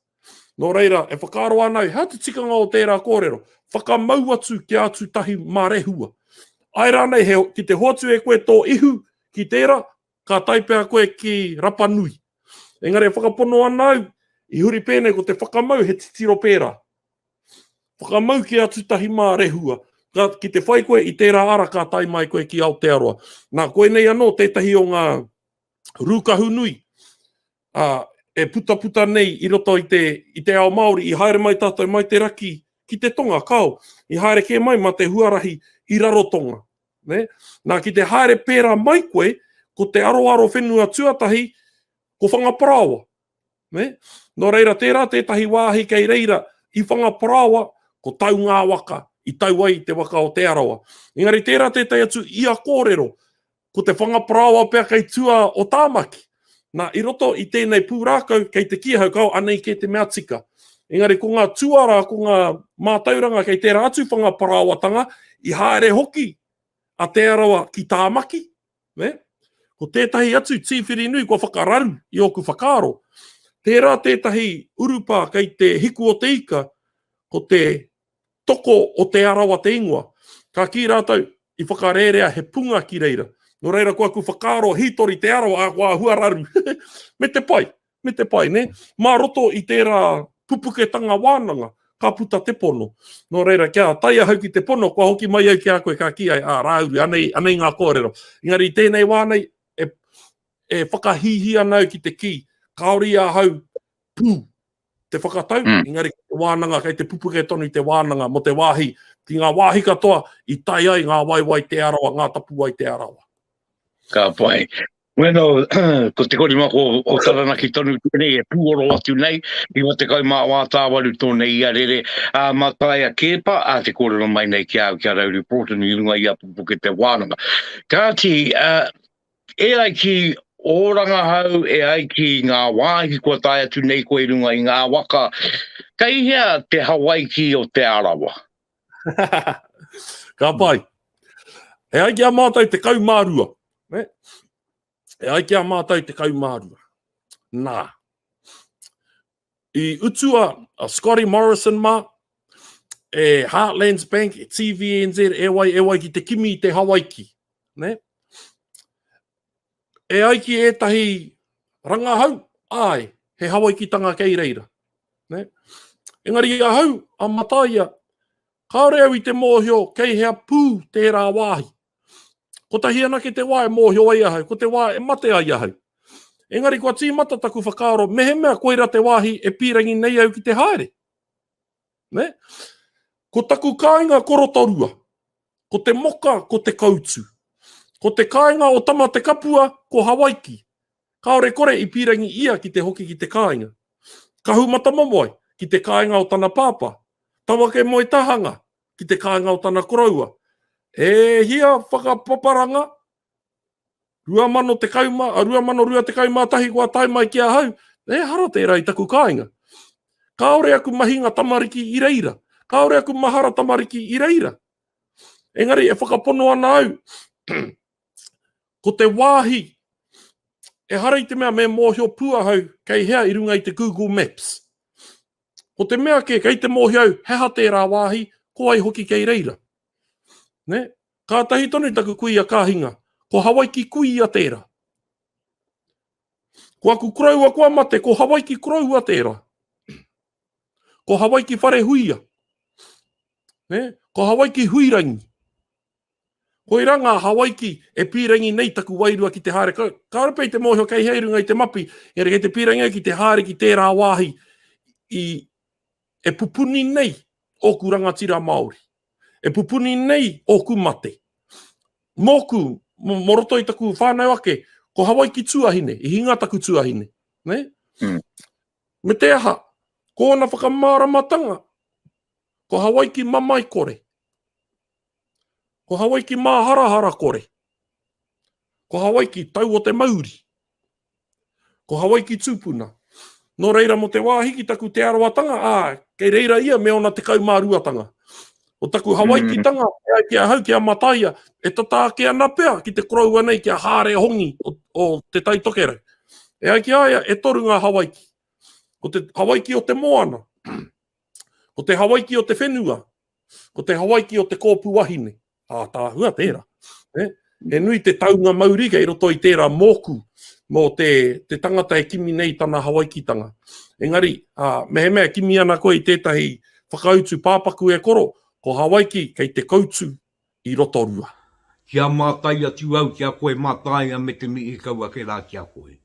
Nō reira, e whakaaro ana au, hea te tikanga o tērā kōrero? Whakamau atu ki a Atutahi mā Rehua. Āe rānei, he, ki te hoatu e koe tō ihu ki tērā, ka tae pea koe ki Rapanui. Engari e whakapono ana au, i huri pēnei ko te whakamau he titiro pērā. Whakamau ki Atutahi mā Rehua. Ka, ki te whai koe i tērā ara ka tae mai koe ki Aotearoa. Nā, koinei anō tētahi o ngā rūkahu nui, ā, e putaputa nei i roto i te, i te ao Māori, i haere mai tātou mai te raki ki te tonga, kao, i haere kē mai mā te huarahi i Rarotonga. Ne? Nā, ki te haere pērā mai koe, ko te aroaro whenua tuatahi, ko Whangaparaoa. Ne? Nō reira, tērā tētahi wāhi kei reira i Whangaparaoa, ko Taungāwaka, i tau ai te waka o Te Arawa. Engari tērā tētahi atu ia kōrero, Ko te whangaparaoa pea kei tua o Tāmaki. Nā, i roto i tēnei pūrākau, kei te kī ahau, kao, anei kē te mea tika. Engari ko ngā tuara, ko ngā mātauranga kei tērā atu whangaparaoatanga, i haere hoki a Te Arawa ki Tāmaki, nē? Ko tētahi atu tīwhiri nui kua whakararu i ōku whakaaro. Tērā tētahi urupā kei te hiku o te ika, ko te Toko o Te Arawa te ingoa. Ka kī rātou, i whakarērea he punga ki reira. Nō reira ko aku whakaaro hītori Te Arawa, ā, kua āhua raru. Me te pai, me te pai, nē? Mā roto i tērā pupuketanga wānanga, ka puta te pono. Nō reira, kia tae ahau ki te pono, kua hoki mai au ki a koe, ka kī ai, ā, Rāuru, anei, anei ngā kōrero. Engari i tēnei wā nei, e, e whakahīhī ana au ki te kī, kāore i ahau pū te whakatau, mm. engari te wānanga, kei te pupuke tonu te wānanga mō te wāhi, ki ngā wāhi katoa i tae ai ngā waewae Te Arawa, ngā tapuwae Te Arawa. Ka pai. Bueno, ko te korimako o Taranaki tonu tēnei e pūoro atu nei, i wa tekau mā wā tāwaru tōna ia rere, ā, Mataia Keepa, ā, te kōrero mai nei ki a au, ki a Rauru Broughton i runga i a Pupuke te wānanga. Kāti, ā, E ai ki ō rangahau, e ai ki ngā wāhi kua tae atu nei koe i runga i ngā waka, kei hea te Hawaiki o Te Arawa? Ka pai. E ai ki a mātou 12. Ne? E ai ki a mātou 12. Nā. I utua a Scotty Morrison mā, e Heartlands Bank, e TVNZ, e wai, e wai ki te kimi i te Hawaiki. Ne? E ai ki ētahi rangahau, āe, he Hawaikitanga kei reira. Ne? Engari ahau, a Mataia, kāore au i te mōhio kei hea pū tērā wāhi. Kotahi anake te wā e mōhio ai ahau, ko te wā e mate ai ahau. Engari kua tīmata taku whakaaro mehemea koira te wāhi e pīrangi nei au ki te haere. Ne? Ko taku kāinga ko Rotorua. Ko te moka ko Te Koutu. Ko te kāinga o Tama Te Kapua ko Hawaiki. Kāore kore i pīrangi ia ki te hoki ki te kāinga. Kahumatamomoe, ki te kāinga o tana pāpā. Tawakemoetahanga, ki te kāinga o tana koroua. E hia whakapaparanga, 2010, 2021 kua tae mai ki ahau, ehara tērā i taku kāinga. Kāore aku mahinga tamariki i reira. Kāore aku mahara tamariki i reira. Engari e whakapono ana au, ko te wāhi, ehara i te mea me mōhio pū ahau kei hea i runga i te Google Maps. Ko te mea kē, kei te mōhio au he aha tērā wāhi, ko wai hoki kei reira. Nē? Kātahi tonu taku kuia ka hinga. Ko Hawaiki kuia tērā. Ko aku koroua kua mate, ko Hawaiki koroua tērā. Ko Hawaiki wharehuia. Nē? Ko Hawaiki huirangi. Koirā ngā Hawaiki e pīrangi nei taku wairua ki te haere. Kāore pea i te mōhio kei hea i runga i te mapi, engari kei te pīrangi au ki te haere ki tērā wāhi i, e pupuni nei ōku rangatira Māori. E pupuni nei ōku mate. Mōku, mō roto i taku whānau ake, ko Hawaiki tuahine, i hinga taku tuahine. Ne? Mm. Me te aha, ko ōna whakamāramatanga, ko Hawaiki mamae kore. Ko Hawaiki māharahara kore. Ko Hawaiki tau o te mauri. Ko Hawaiki tūpuna. Nō reira mō te wāhi ki taku Te Arawatanga, ā, kei reira ia me ōna 12-tanga. Ko taku Hawaikitanga, e ai ki ahau, ki a Mataia, e tata ake ana pea ki te koroua nei ki a Hāre Hongi o, o Te Tai Tokerau. E ai ki a ia, e toru ngā Hawaiki. Ko te Hawaiki o te moana, ko te Hawaiki o te whenua, Ko te Hawaiki o te kōpū wahine. Ātaahua tērā. Eh? He nui te taunga mauri kei roto i tērā mōku, mō te, te tangata e kimi nei tana Hawaikitanga. Engari, ā, mehemea e kimi ana koe i tētahi whakautu pāpaku e koro, ko Hawaiki kei te koutu i Rotorua. Kia mātai atu au ki a koe Mātaia me te mihi kau ake rā ki a koe.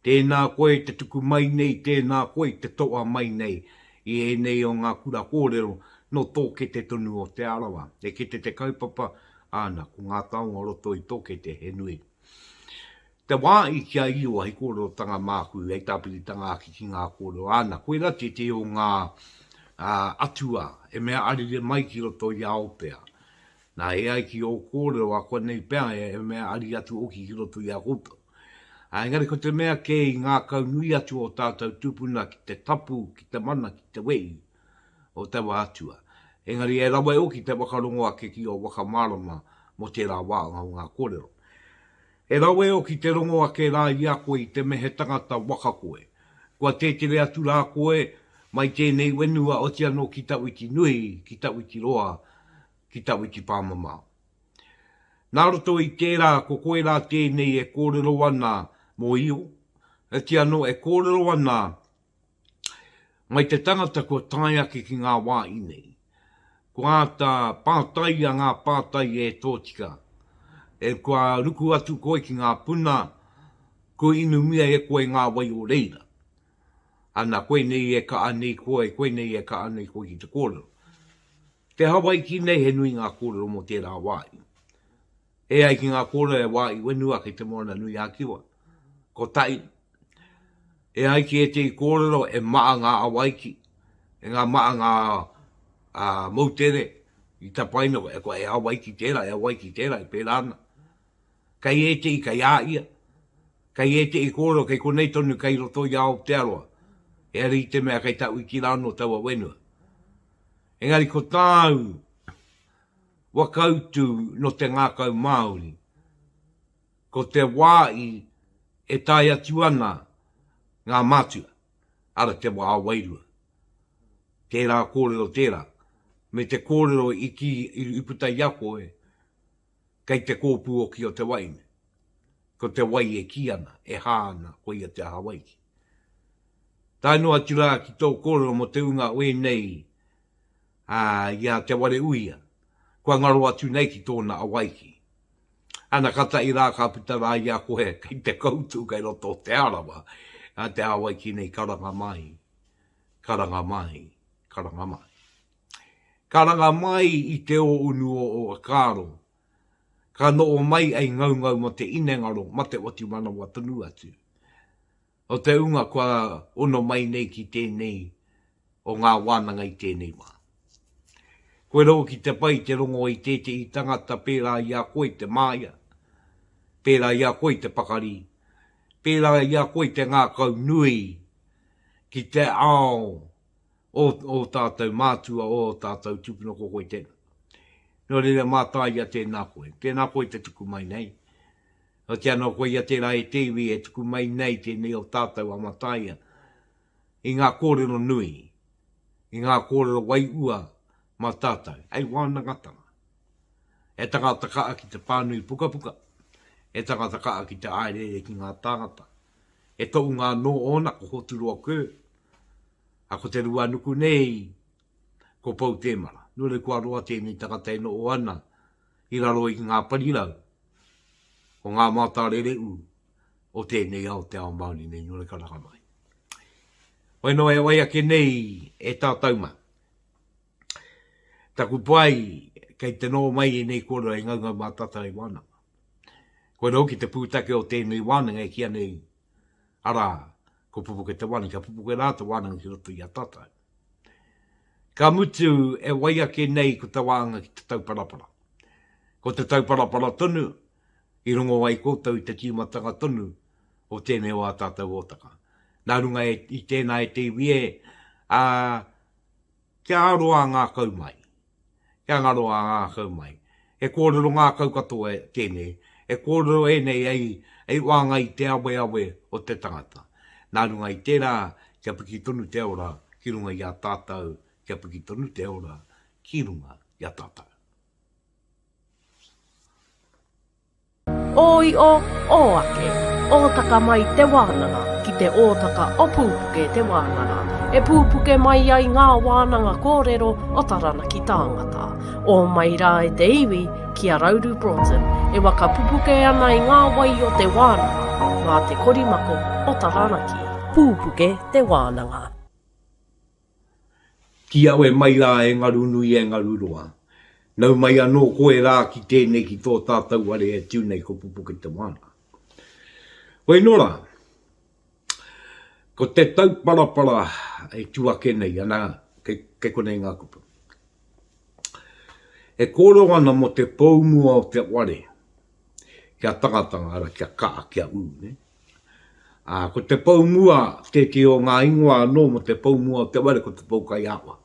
Tēnā koe te tuku mai nei, tēnā koe te toa mai nei i ēnei o ngā kura kōrero nō tō kete tonu o Te Arawa. He kete te kaupapa, āna, ko ngā taonga o roto i tō kete he nui. Te wā i ki a Iowa hei kōrerotanga māku, hei tāpiritanga ake ki ngā kōrero āna, koirā tētehi o ngā atua e mea arere mai ki roto i a Aotea. Nā, e ai ki ō kōrero, ākuanei pea e mea ari atu hoki ki roto i a koutou. Ā, engari ko te mea kē i ngākaunui atu ō tātou tūpuna ki te tapu, ki te mana, ki te wehi o taua atua. Engari e rawe hoki te whakarongo ake ki ō whakamārama mō tērā wāhanga o ngā kōrero. E rawe hoki te rongo ake rā i a koe i te me he tangata waka koe. Kua tētere atu rā koe mai tēnei whenua oti anō ki Tawhiti nui, ki Tawhiti roa, ki Tawhiti pāmamao. Nā roto i tērā ko koe rā tēnei e kōrero ana mō Io, oti anō e kōrero ana mai te tangata kua tae ake ki ngā wā i nei. Kua āta pātaia ngā pātai e tōtika. E kua ruku atu koe ki ngā puna, kua inumia e koe ngā wai o reira. Ana, koinei e kaha nei koe, koinei e kaha nei koe ki te kōrero. Te Hawaiki nei he nui ngā kōrero mō tērā wāhi. E ai ki ngā kōrero e wā i whenua kei Te Moana-nui-a-Kiwa. Ko Tai. E ai ki ētehi kōrero e maa ngā Hawaiki, e ngā maa ngā a, moutere i tapaina, e, e Hawaiki tērā, e Hawaiki tērā, e pērā ana. Kei ētehi kei a ia, kei ētehi kōrero kei konei tonu kei roto i a Aotearoa, ehara i te mea kei tauiti rā anō taua whenua. Engari ko tāu whakautu nō te ngākau Māori, ko te wā i e tae atu ana ngā mātua, ara te wā wairua. Tērā kōrero tērā, me te kōrero i kī i puta i a koe, kei te kōpū oki o te waeine. Ko te wai e kī ana, e hā ana, koia te aha waiki. Tae noa atu rā ki tō kōrero mō te ūnga o ēnei, ā, i a Te Wareuia, kua ngaro atu nei ki tōna awaiki. Ana katahi rā ka puta rā i a koe kei te koutu kei roto o Te Arawa, a Te Awaiki nei karanga mai, karanga mai, karanga mai. Karanga mai i te o unu o o whakaaro, ka noo mai ei ngaungau mo te inengaro ma te whatu manawa tonu atu. O te unga kua ono mai nei ki tēnei o ngā wānanga i tēnei wā. Koe rawa ki te pai te rongo i tētehi tangata pērā i a koe te māia, pērā i a koe te pakari, pērā i a koe te ngākau nui ki te ao o ō tātou mātua, o ō tātou tūpuna ko koe tēnā. Nō reira mātāia tēnā koe. Tēnā koe te tuku mai nei. Oti anō koia tērā e te iwi e tuku mai nei tēnei o tātou a Mataia i ngā kōrero nui, i ngā kōrero waiua mā tātou, hei wānangatanga. He tangata kaha ki te pānui pukapuka, he tangata kaha ki te haereere ki ngā tāngata. He tohunga anō ōna ko Hoturoa Kerr, A ko te ruanuku nei, ko Pou Temara. Nō reira kua roa tēnei tangata e noho ana i raro i ngā parirau o ngā mātārereū o tēnei ao, te ao Māori nei, nō reira karanga mai. Wai noa e wai ake nei e tātou mā. Taku pai, kei te noho mai ēnei kōrero e ngaungau mā tātou i wānanga. Koinā hoki te pūtake o tēnei wānanga e kīia nei Arā, ko Pupuke te Wānanga, kia pupuke rā te wānanga ki roto i a tātou. Ka mutu, e wai ake nei ko te wānanga ki te tauparapara. Ko te tauparapara tonu, i rongo ai koutou i te tīmatanga tonu o tēnei o ā tātou hōtaka. Nā runga e, i tēnā e te iwi e, ā, kia aro ā-ngākau mai. Kia ngaro ā-ngākau mai. He kōrero ngākau katoa tēnei, he kōrero ēnei hei, hei wāngai i te aweawe o te tangata. Nā runga i tērā, kia piki tonu te ora ki runga i a tātou, kia piki tonu te ora ki runga i a tātou. Ō-io, ō-ake, ōtaka mai te wānanga ki te ōtaka o Pūpuke te wānanga, e pūpuke mai ai ngā wānanga kōrero o Taranaki tāngata. Ō mai rā e te iwi ki a Rauru Broughton e waka pupuke ana i ngā wai o te wānanga mā te korimako o Taranaki. Pūpuke te wānanga. Ki awe mai rā e Ngarunui e Ngaruroa. Nau mai anō koe rā ki tēnei ki tō tātou whare e tū nei ko Pupuke te Wānanga. Hoi nō rā, ko te tauparapara e tū ake nei, ana, kei, kei konei ngā kupu. E kōrero ana mō te poumua o te ware, kia tangatanga, ara, kia kaha, kia ū, ne? Ā, ko te pou mua, tētehi o ngā ingoa anō mō te pou mua o te ware, ko te pou kaiāwha.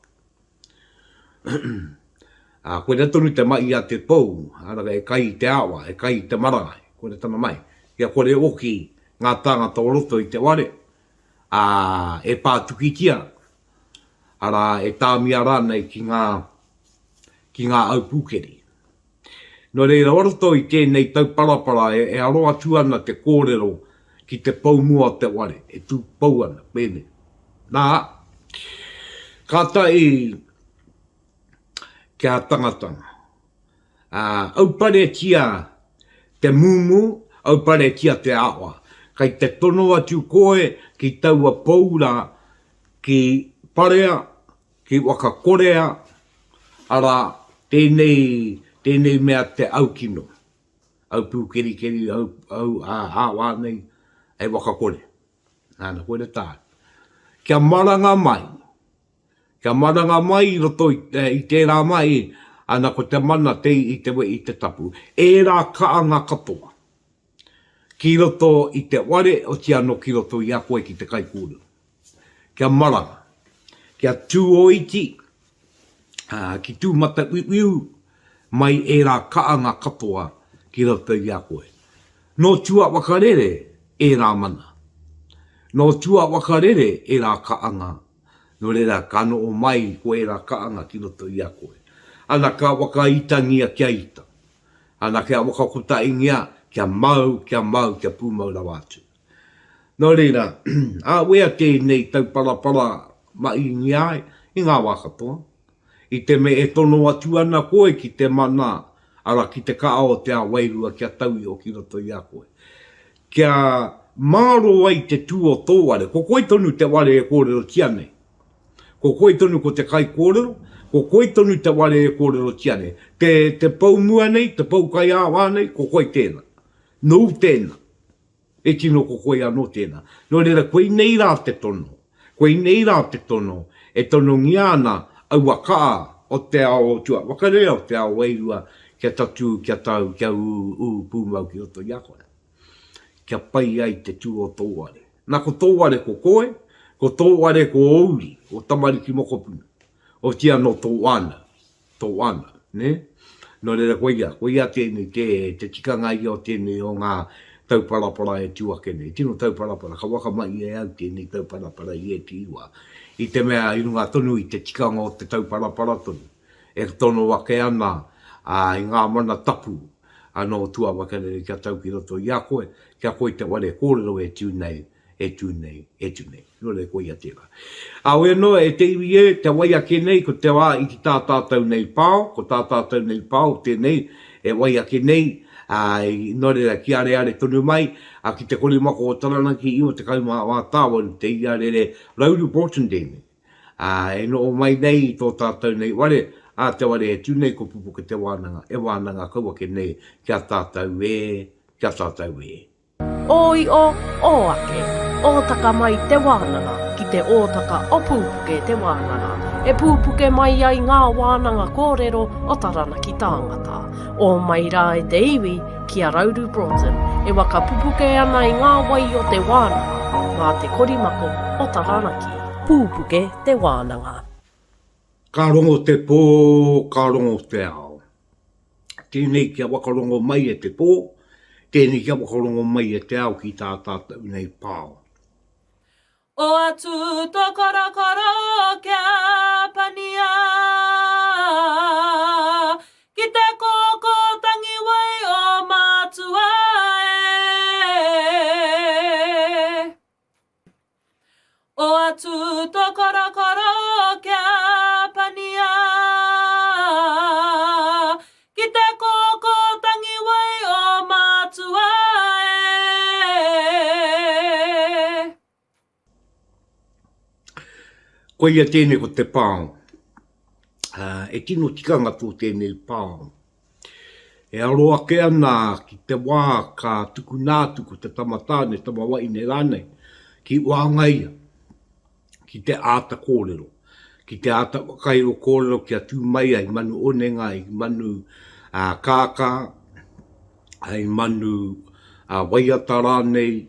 Ā, koina tonu te mahi a te pou, arā, e kai i te awa, e kai i te marangai, koina tana mahi. Kia kore oki ngā tāngata o roto i te ware, ā, e pātukitia, arā, e tāmia rānei ki ngā, ki ngā au pūkeri. Nō reira, o roto i tēnei tauparapara e aro atu ana te kōrero ki te pou mua o te ware, e tū pou ana, pēnei. Nā, kātahi kia tangatanga. Ā, auparetia te mūmū, auparetia te awa. Kei te tono atu koe ki taua pou rā, ki parea, Ki whakakorea, arā, tēnei, tēnei mea te aukino, au pūkerikeri, au, au ā, āwā nei, hei whakakore. Nāna, koira tāu. Kia maranga mai, kia maranga mai i roto i, i tērā mahi, ana ko te mana te i te wehi i te tapu. Ērā kaanga katoa. Ki roto i te ware, otiia anō ki roto i a koe ki te kaikōrero. Kia maranga, kia tūoiti, ā, ki tūmatauiuiu mai ērā kaanga katoa ki roto i a koe. Nō tua whakarere ērā mana. Nō tua whakarere ērā kaanga, nō reira ka noho mai ko ērā kaanga ki roto i a koe. Ana ka whakaitangia kia ita. Ana kia whakakotahingia kia mau, kia mau, kia pūmau rawa atu. Nō reira, āwea tēnei tauparapara mahingia ai i ngā wā katoa, i te mea e tono atu ana koe ki te mana, arā, ki te kaha o te ao wairua kia tau iho ki roto i a koe. Kia mārō ai te tū o tō ware, ko koe tonu te ware e kōrerotia nei. Ko koe tonu ko te kaikōrero, ko koe tonu te ware e kōrerotia nei. Te, te pou mua nei, te pou kaiāwā nei, ko koe tēnā. Nōu tēnā. E tino ko koe anō tēnā. Nō reira, koinei rā te tono, koinei rā te tono e tonongia ana aua kaa o te ao tua whakarere, o te ao wairua kia tatū, kia tau, kia ū, ū pūmau ki roto i a koe. Kia pai ai te tū o tō ware. Nā, ko tō ware ko koe, ko tō ware ko ō uri, ō tamariki mokopuna, otiia nō tō whānau. tō whānau, nē? Nō reira, koia, koia tēnei, te, te tikanga ia o tēnei o ngā tauparapara e tū ake nei. Tino tauparapara, ka whakamahi e au tēnei tauparapara i ētehi wā, i te mea i runga tonu i te tikanga o te tauparapara tonu, e tono ake ana ā, i ngā mana tapu anō o Tuawakarere kia tau ki roto i a koe, kia koe te ware kōrero e tū nei, e tū nei, e tū nei. Nō reira, koia tērā. Heoi anō, e te iwi e, te wai ake nei, ko te wā i ki tā tātou nei pao, ko tā tātou nei pao tēnei e wai ake nei, ā, nō reira, ki areare tonu mai, ā, ki te korimako o Taranaki, 94 tāwaru te iarere Rauru Broughton tēnei, ā, e noho mai nei i tō tātou nei ware, ā, te ware e tū nei ko Pupuke te wānanga, e wānanga kau ake nei ki a tātou e, ki a tātou e. Ō iʻo, ō ake, ōtaka mai te wānanga ki te ōtaka o Pūpuke te wānanga, e pūpuke mai ai ngā wānanga kōrero o Taranaki tāngata. Ō mai rā e te iwi ki a Rauru Broughton e waka pupuke ana i ngā wai o te wānanga mā te korimako o Taranaki. Pūpuke te wānanga. Ka rongo te pō, ka rongo te ao. Tēnei kia whakarongo mai e te pō, tēnei kia whakarongo mai e te ao ki tā tātou nei pao. O atu to korokoro kia pania Ki te kōkō tangiwai o Matua e. O atu to korokoro kia pania Ki te kōkō tangiwai o Matua e. Koia tēnei ko te pao. E tino tikanga tō tēnei pao. E aro ake ana ki te wā ka tukuna atu ko te tama tāne, tama wahine rānei, ki wāngaia, ki te āta kōrero, ki te āta whakairo kōrero kia tū mai ai manu onenga, i manu kākā, ai manu waiata rānei,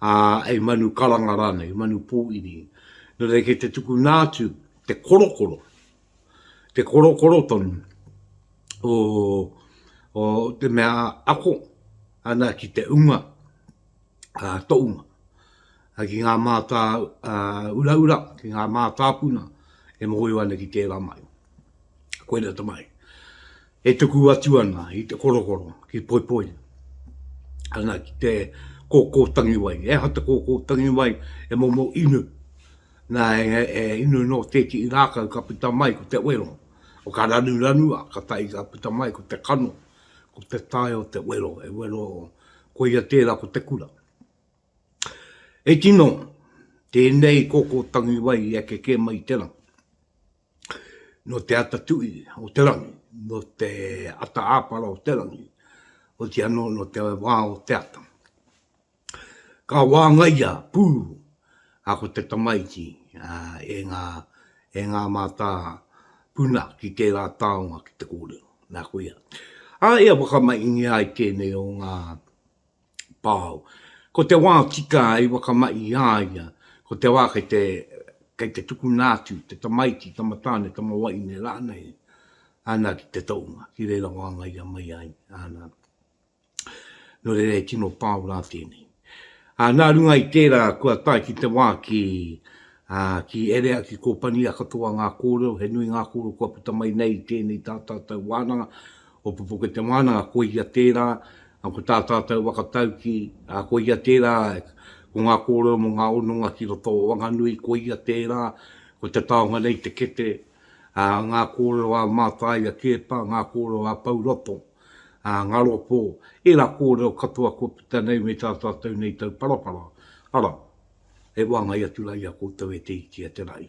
ai manu karanga rānei, manu pōiri. Nō reira kei te tukuna atu te korokoro, te korokoro tonu o, o te mea ako ana ki te unga, a, toʻunga, a, ki ngā mātā a, uraura, ki ngā mātāpuna e mōhio ana ki tērā mahi. Koira te mahi. E tuku atu ana i te korokoro ki Poipoi, ana ki te kōkō tangiwai. E aha te kōkō tangiwai e momo inu Nā, e, e inu nō tētihi rākau ka puta mai ko te wero, o ka ranuranua, ka tahi ka puta mai ko te kano, ko te tae o te wero, e wero, koia tērā ko te kura. E tino, tēnei koko tangiwai i eke kē mai i te rangi. Nō te ata tui o te rangi, nō te ata āpara o te rangi, oti anō nō te wā o te ata. Ka wāngaia pū a ko te tamaiti e ngā, e ngā mātā puna ki tērā taonga ki te kōrero. Nā koia. Ā, ia whakamahingia ai tēnei o ngā. pao. Ko te wā tika i whakamahi i a ia, ko te wā kei te, kei te tukuna atu te tamaiti, tama tāne, tama wahine rānei, ana ki te tohunga, ki reira wāngaia mai ai, ana. Nō reira he tino pao rā tēnei. Ā, nā runga i tērā kua tae ki te wā ki, ā, ki Erea, ki Kōpania katoa ngā kōrero, he nui ngā kōrero kua puta mai nei i tēnei tā tātou wānanga, o Pupuke te Wānanga, koia tērā, ā, ko tā tātou waka tauki, ā, koia tērā, ko ngā kōrero mō ngā hononga ki roto o Wanganui, koia tērā, ko te taonga nei te kete, ā, ngā kōrero ā Mātāia Keepa, ngā kōrero ā Pouroto, ā, Ngaropō, ērā kōrero katoa kua puta nei me tā tātou nei tauparapara, arā, e wāngai atu rā i a koutou e te iti e te rahi.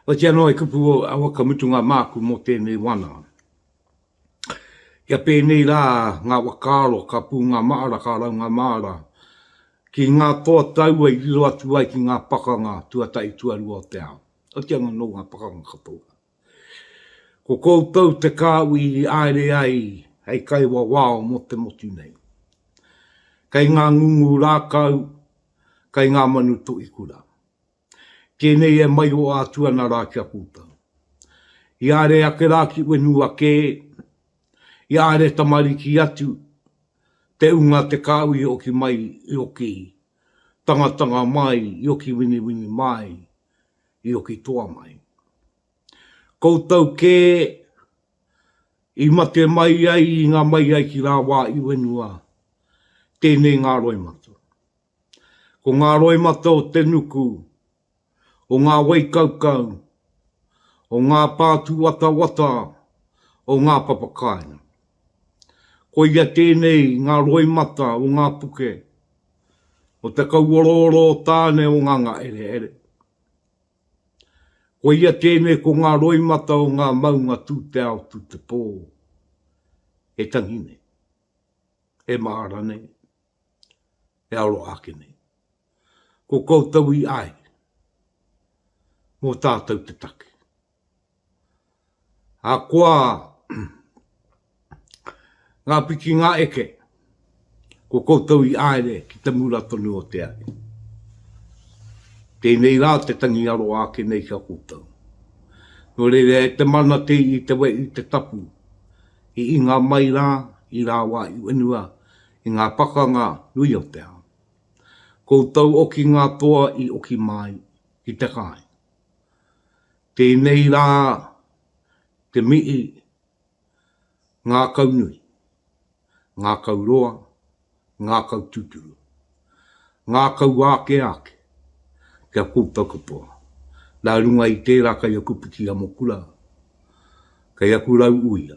Otiia anō he kupu a whakamutunga māku mō tēnei wānanga. Kia pēnei rā ngā whakaaro ka pū ngā māra, ka rau ngā māra, ki ngā toa taua i riro atu ai ki ngā pakanga tuatahi tuarua o te ao. Otiia anō ngā pakanga katoa. Ko koutou te kāhui i haere ai hei kaiwawao mō te motu nei. Kei ngā ngungu rākau, kei ngā manu toikura. Tēnei e maioa atu ana rā ki a koutou. I haere ake rā ki whenua kē, i haere tamariki atu, te unga te kāhui i oki mai i oki tangatanga mai, i oki winiwini mai, i oki toa mai. Koutou kē i mate mai ai i nga mai ai ki rāwā i whenua, tēnei ngā roimata. Ko ngā roimata o te nuku, o ngā wai kaukau, o ngā pā tūwatawata, o ngā papakāinga. Koia tēnei ngā roimata o ngā puke, o te kauorooro o Tāne o ngā ngaereere. Koia tēnei ko ngā roimata o ngā maunga tū te ao tū te pō e tangi nei, e mahara nei, e aroha ake nei. Ko koutou i ai, mō tātou te take. Ahakoa ngā piki ngā eke, ko koutou i aere ki te mura tonu o te ahi. Tēnei rā te tangi aroha ake nei ki a koutou. Nō reira e te mana te i te wehi te tapu i inga mai rā i rāwā i whenua i ngā pakanga nui o te ao. Koutou oki ngā toa i oki mai ki te kāinga. Tēnei rā te mihi ngākau nui, ngākau roa, ngākau tūturu, ngākau āke āke ki a koutou katoa. Nā runga i tērā kei aku piki amokura, kei aku rau uia.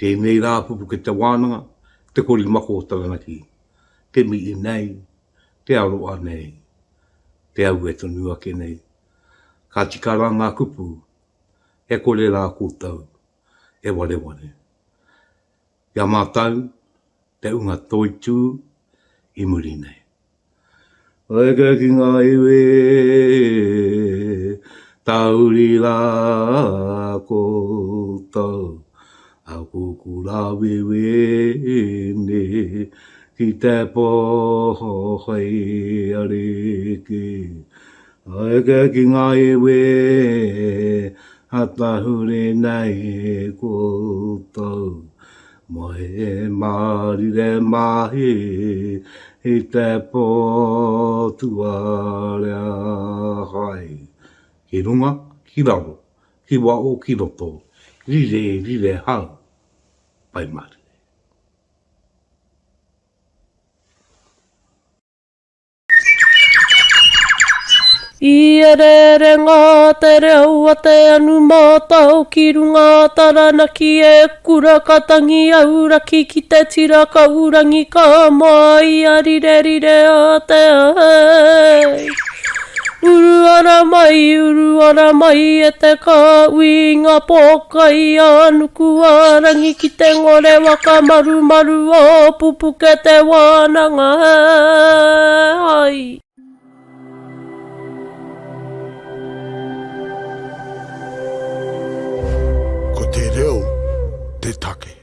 Tēnei rā pupuke te wānanga, te korimako o Taranaki, te mihi nei, te aroha nei, te aue tonu ake nei. Ka tika rā ngā kupu, e kore rā koutou e wareware. I a mātou te unga toitū i muri nei. Eke ki ngā iwi, tahuri rā koutou, aku kura wiwini ki te pō hei ariki. Eke ki ngā iwi a tahuri nei koutou, Moe mārire mahi i te pō tuarea hai. Ki runga, ki raro, ki waho, ki roto, rire, rire hau, pai mārire. I ereere ngā te reo a te anu mātao ki runga a Taranaki e kura ka tangi auraki ki te tira kaurangi ka moa i a rirerire a te ai. Uru ara mai, uru ara mai e te kāhui i ngā pōkai a Nukuārangi ki te ngore waka marumaru o Pupuke te wānanga ai.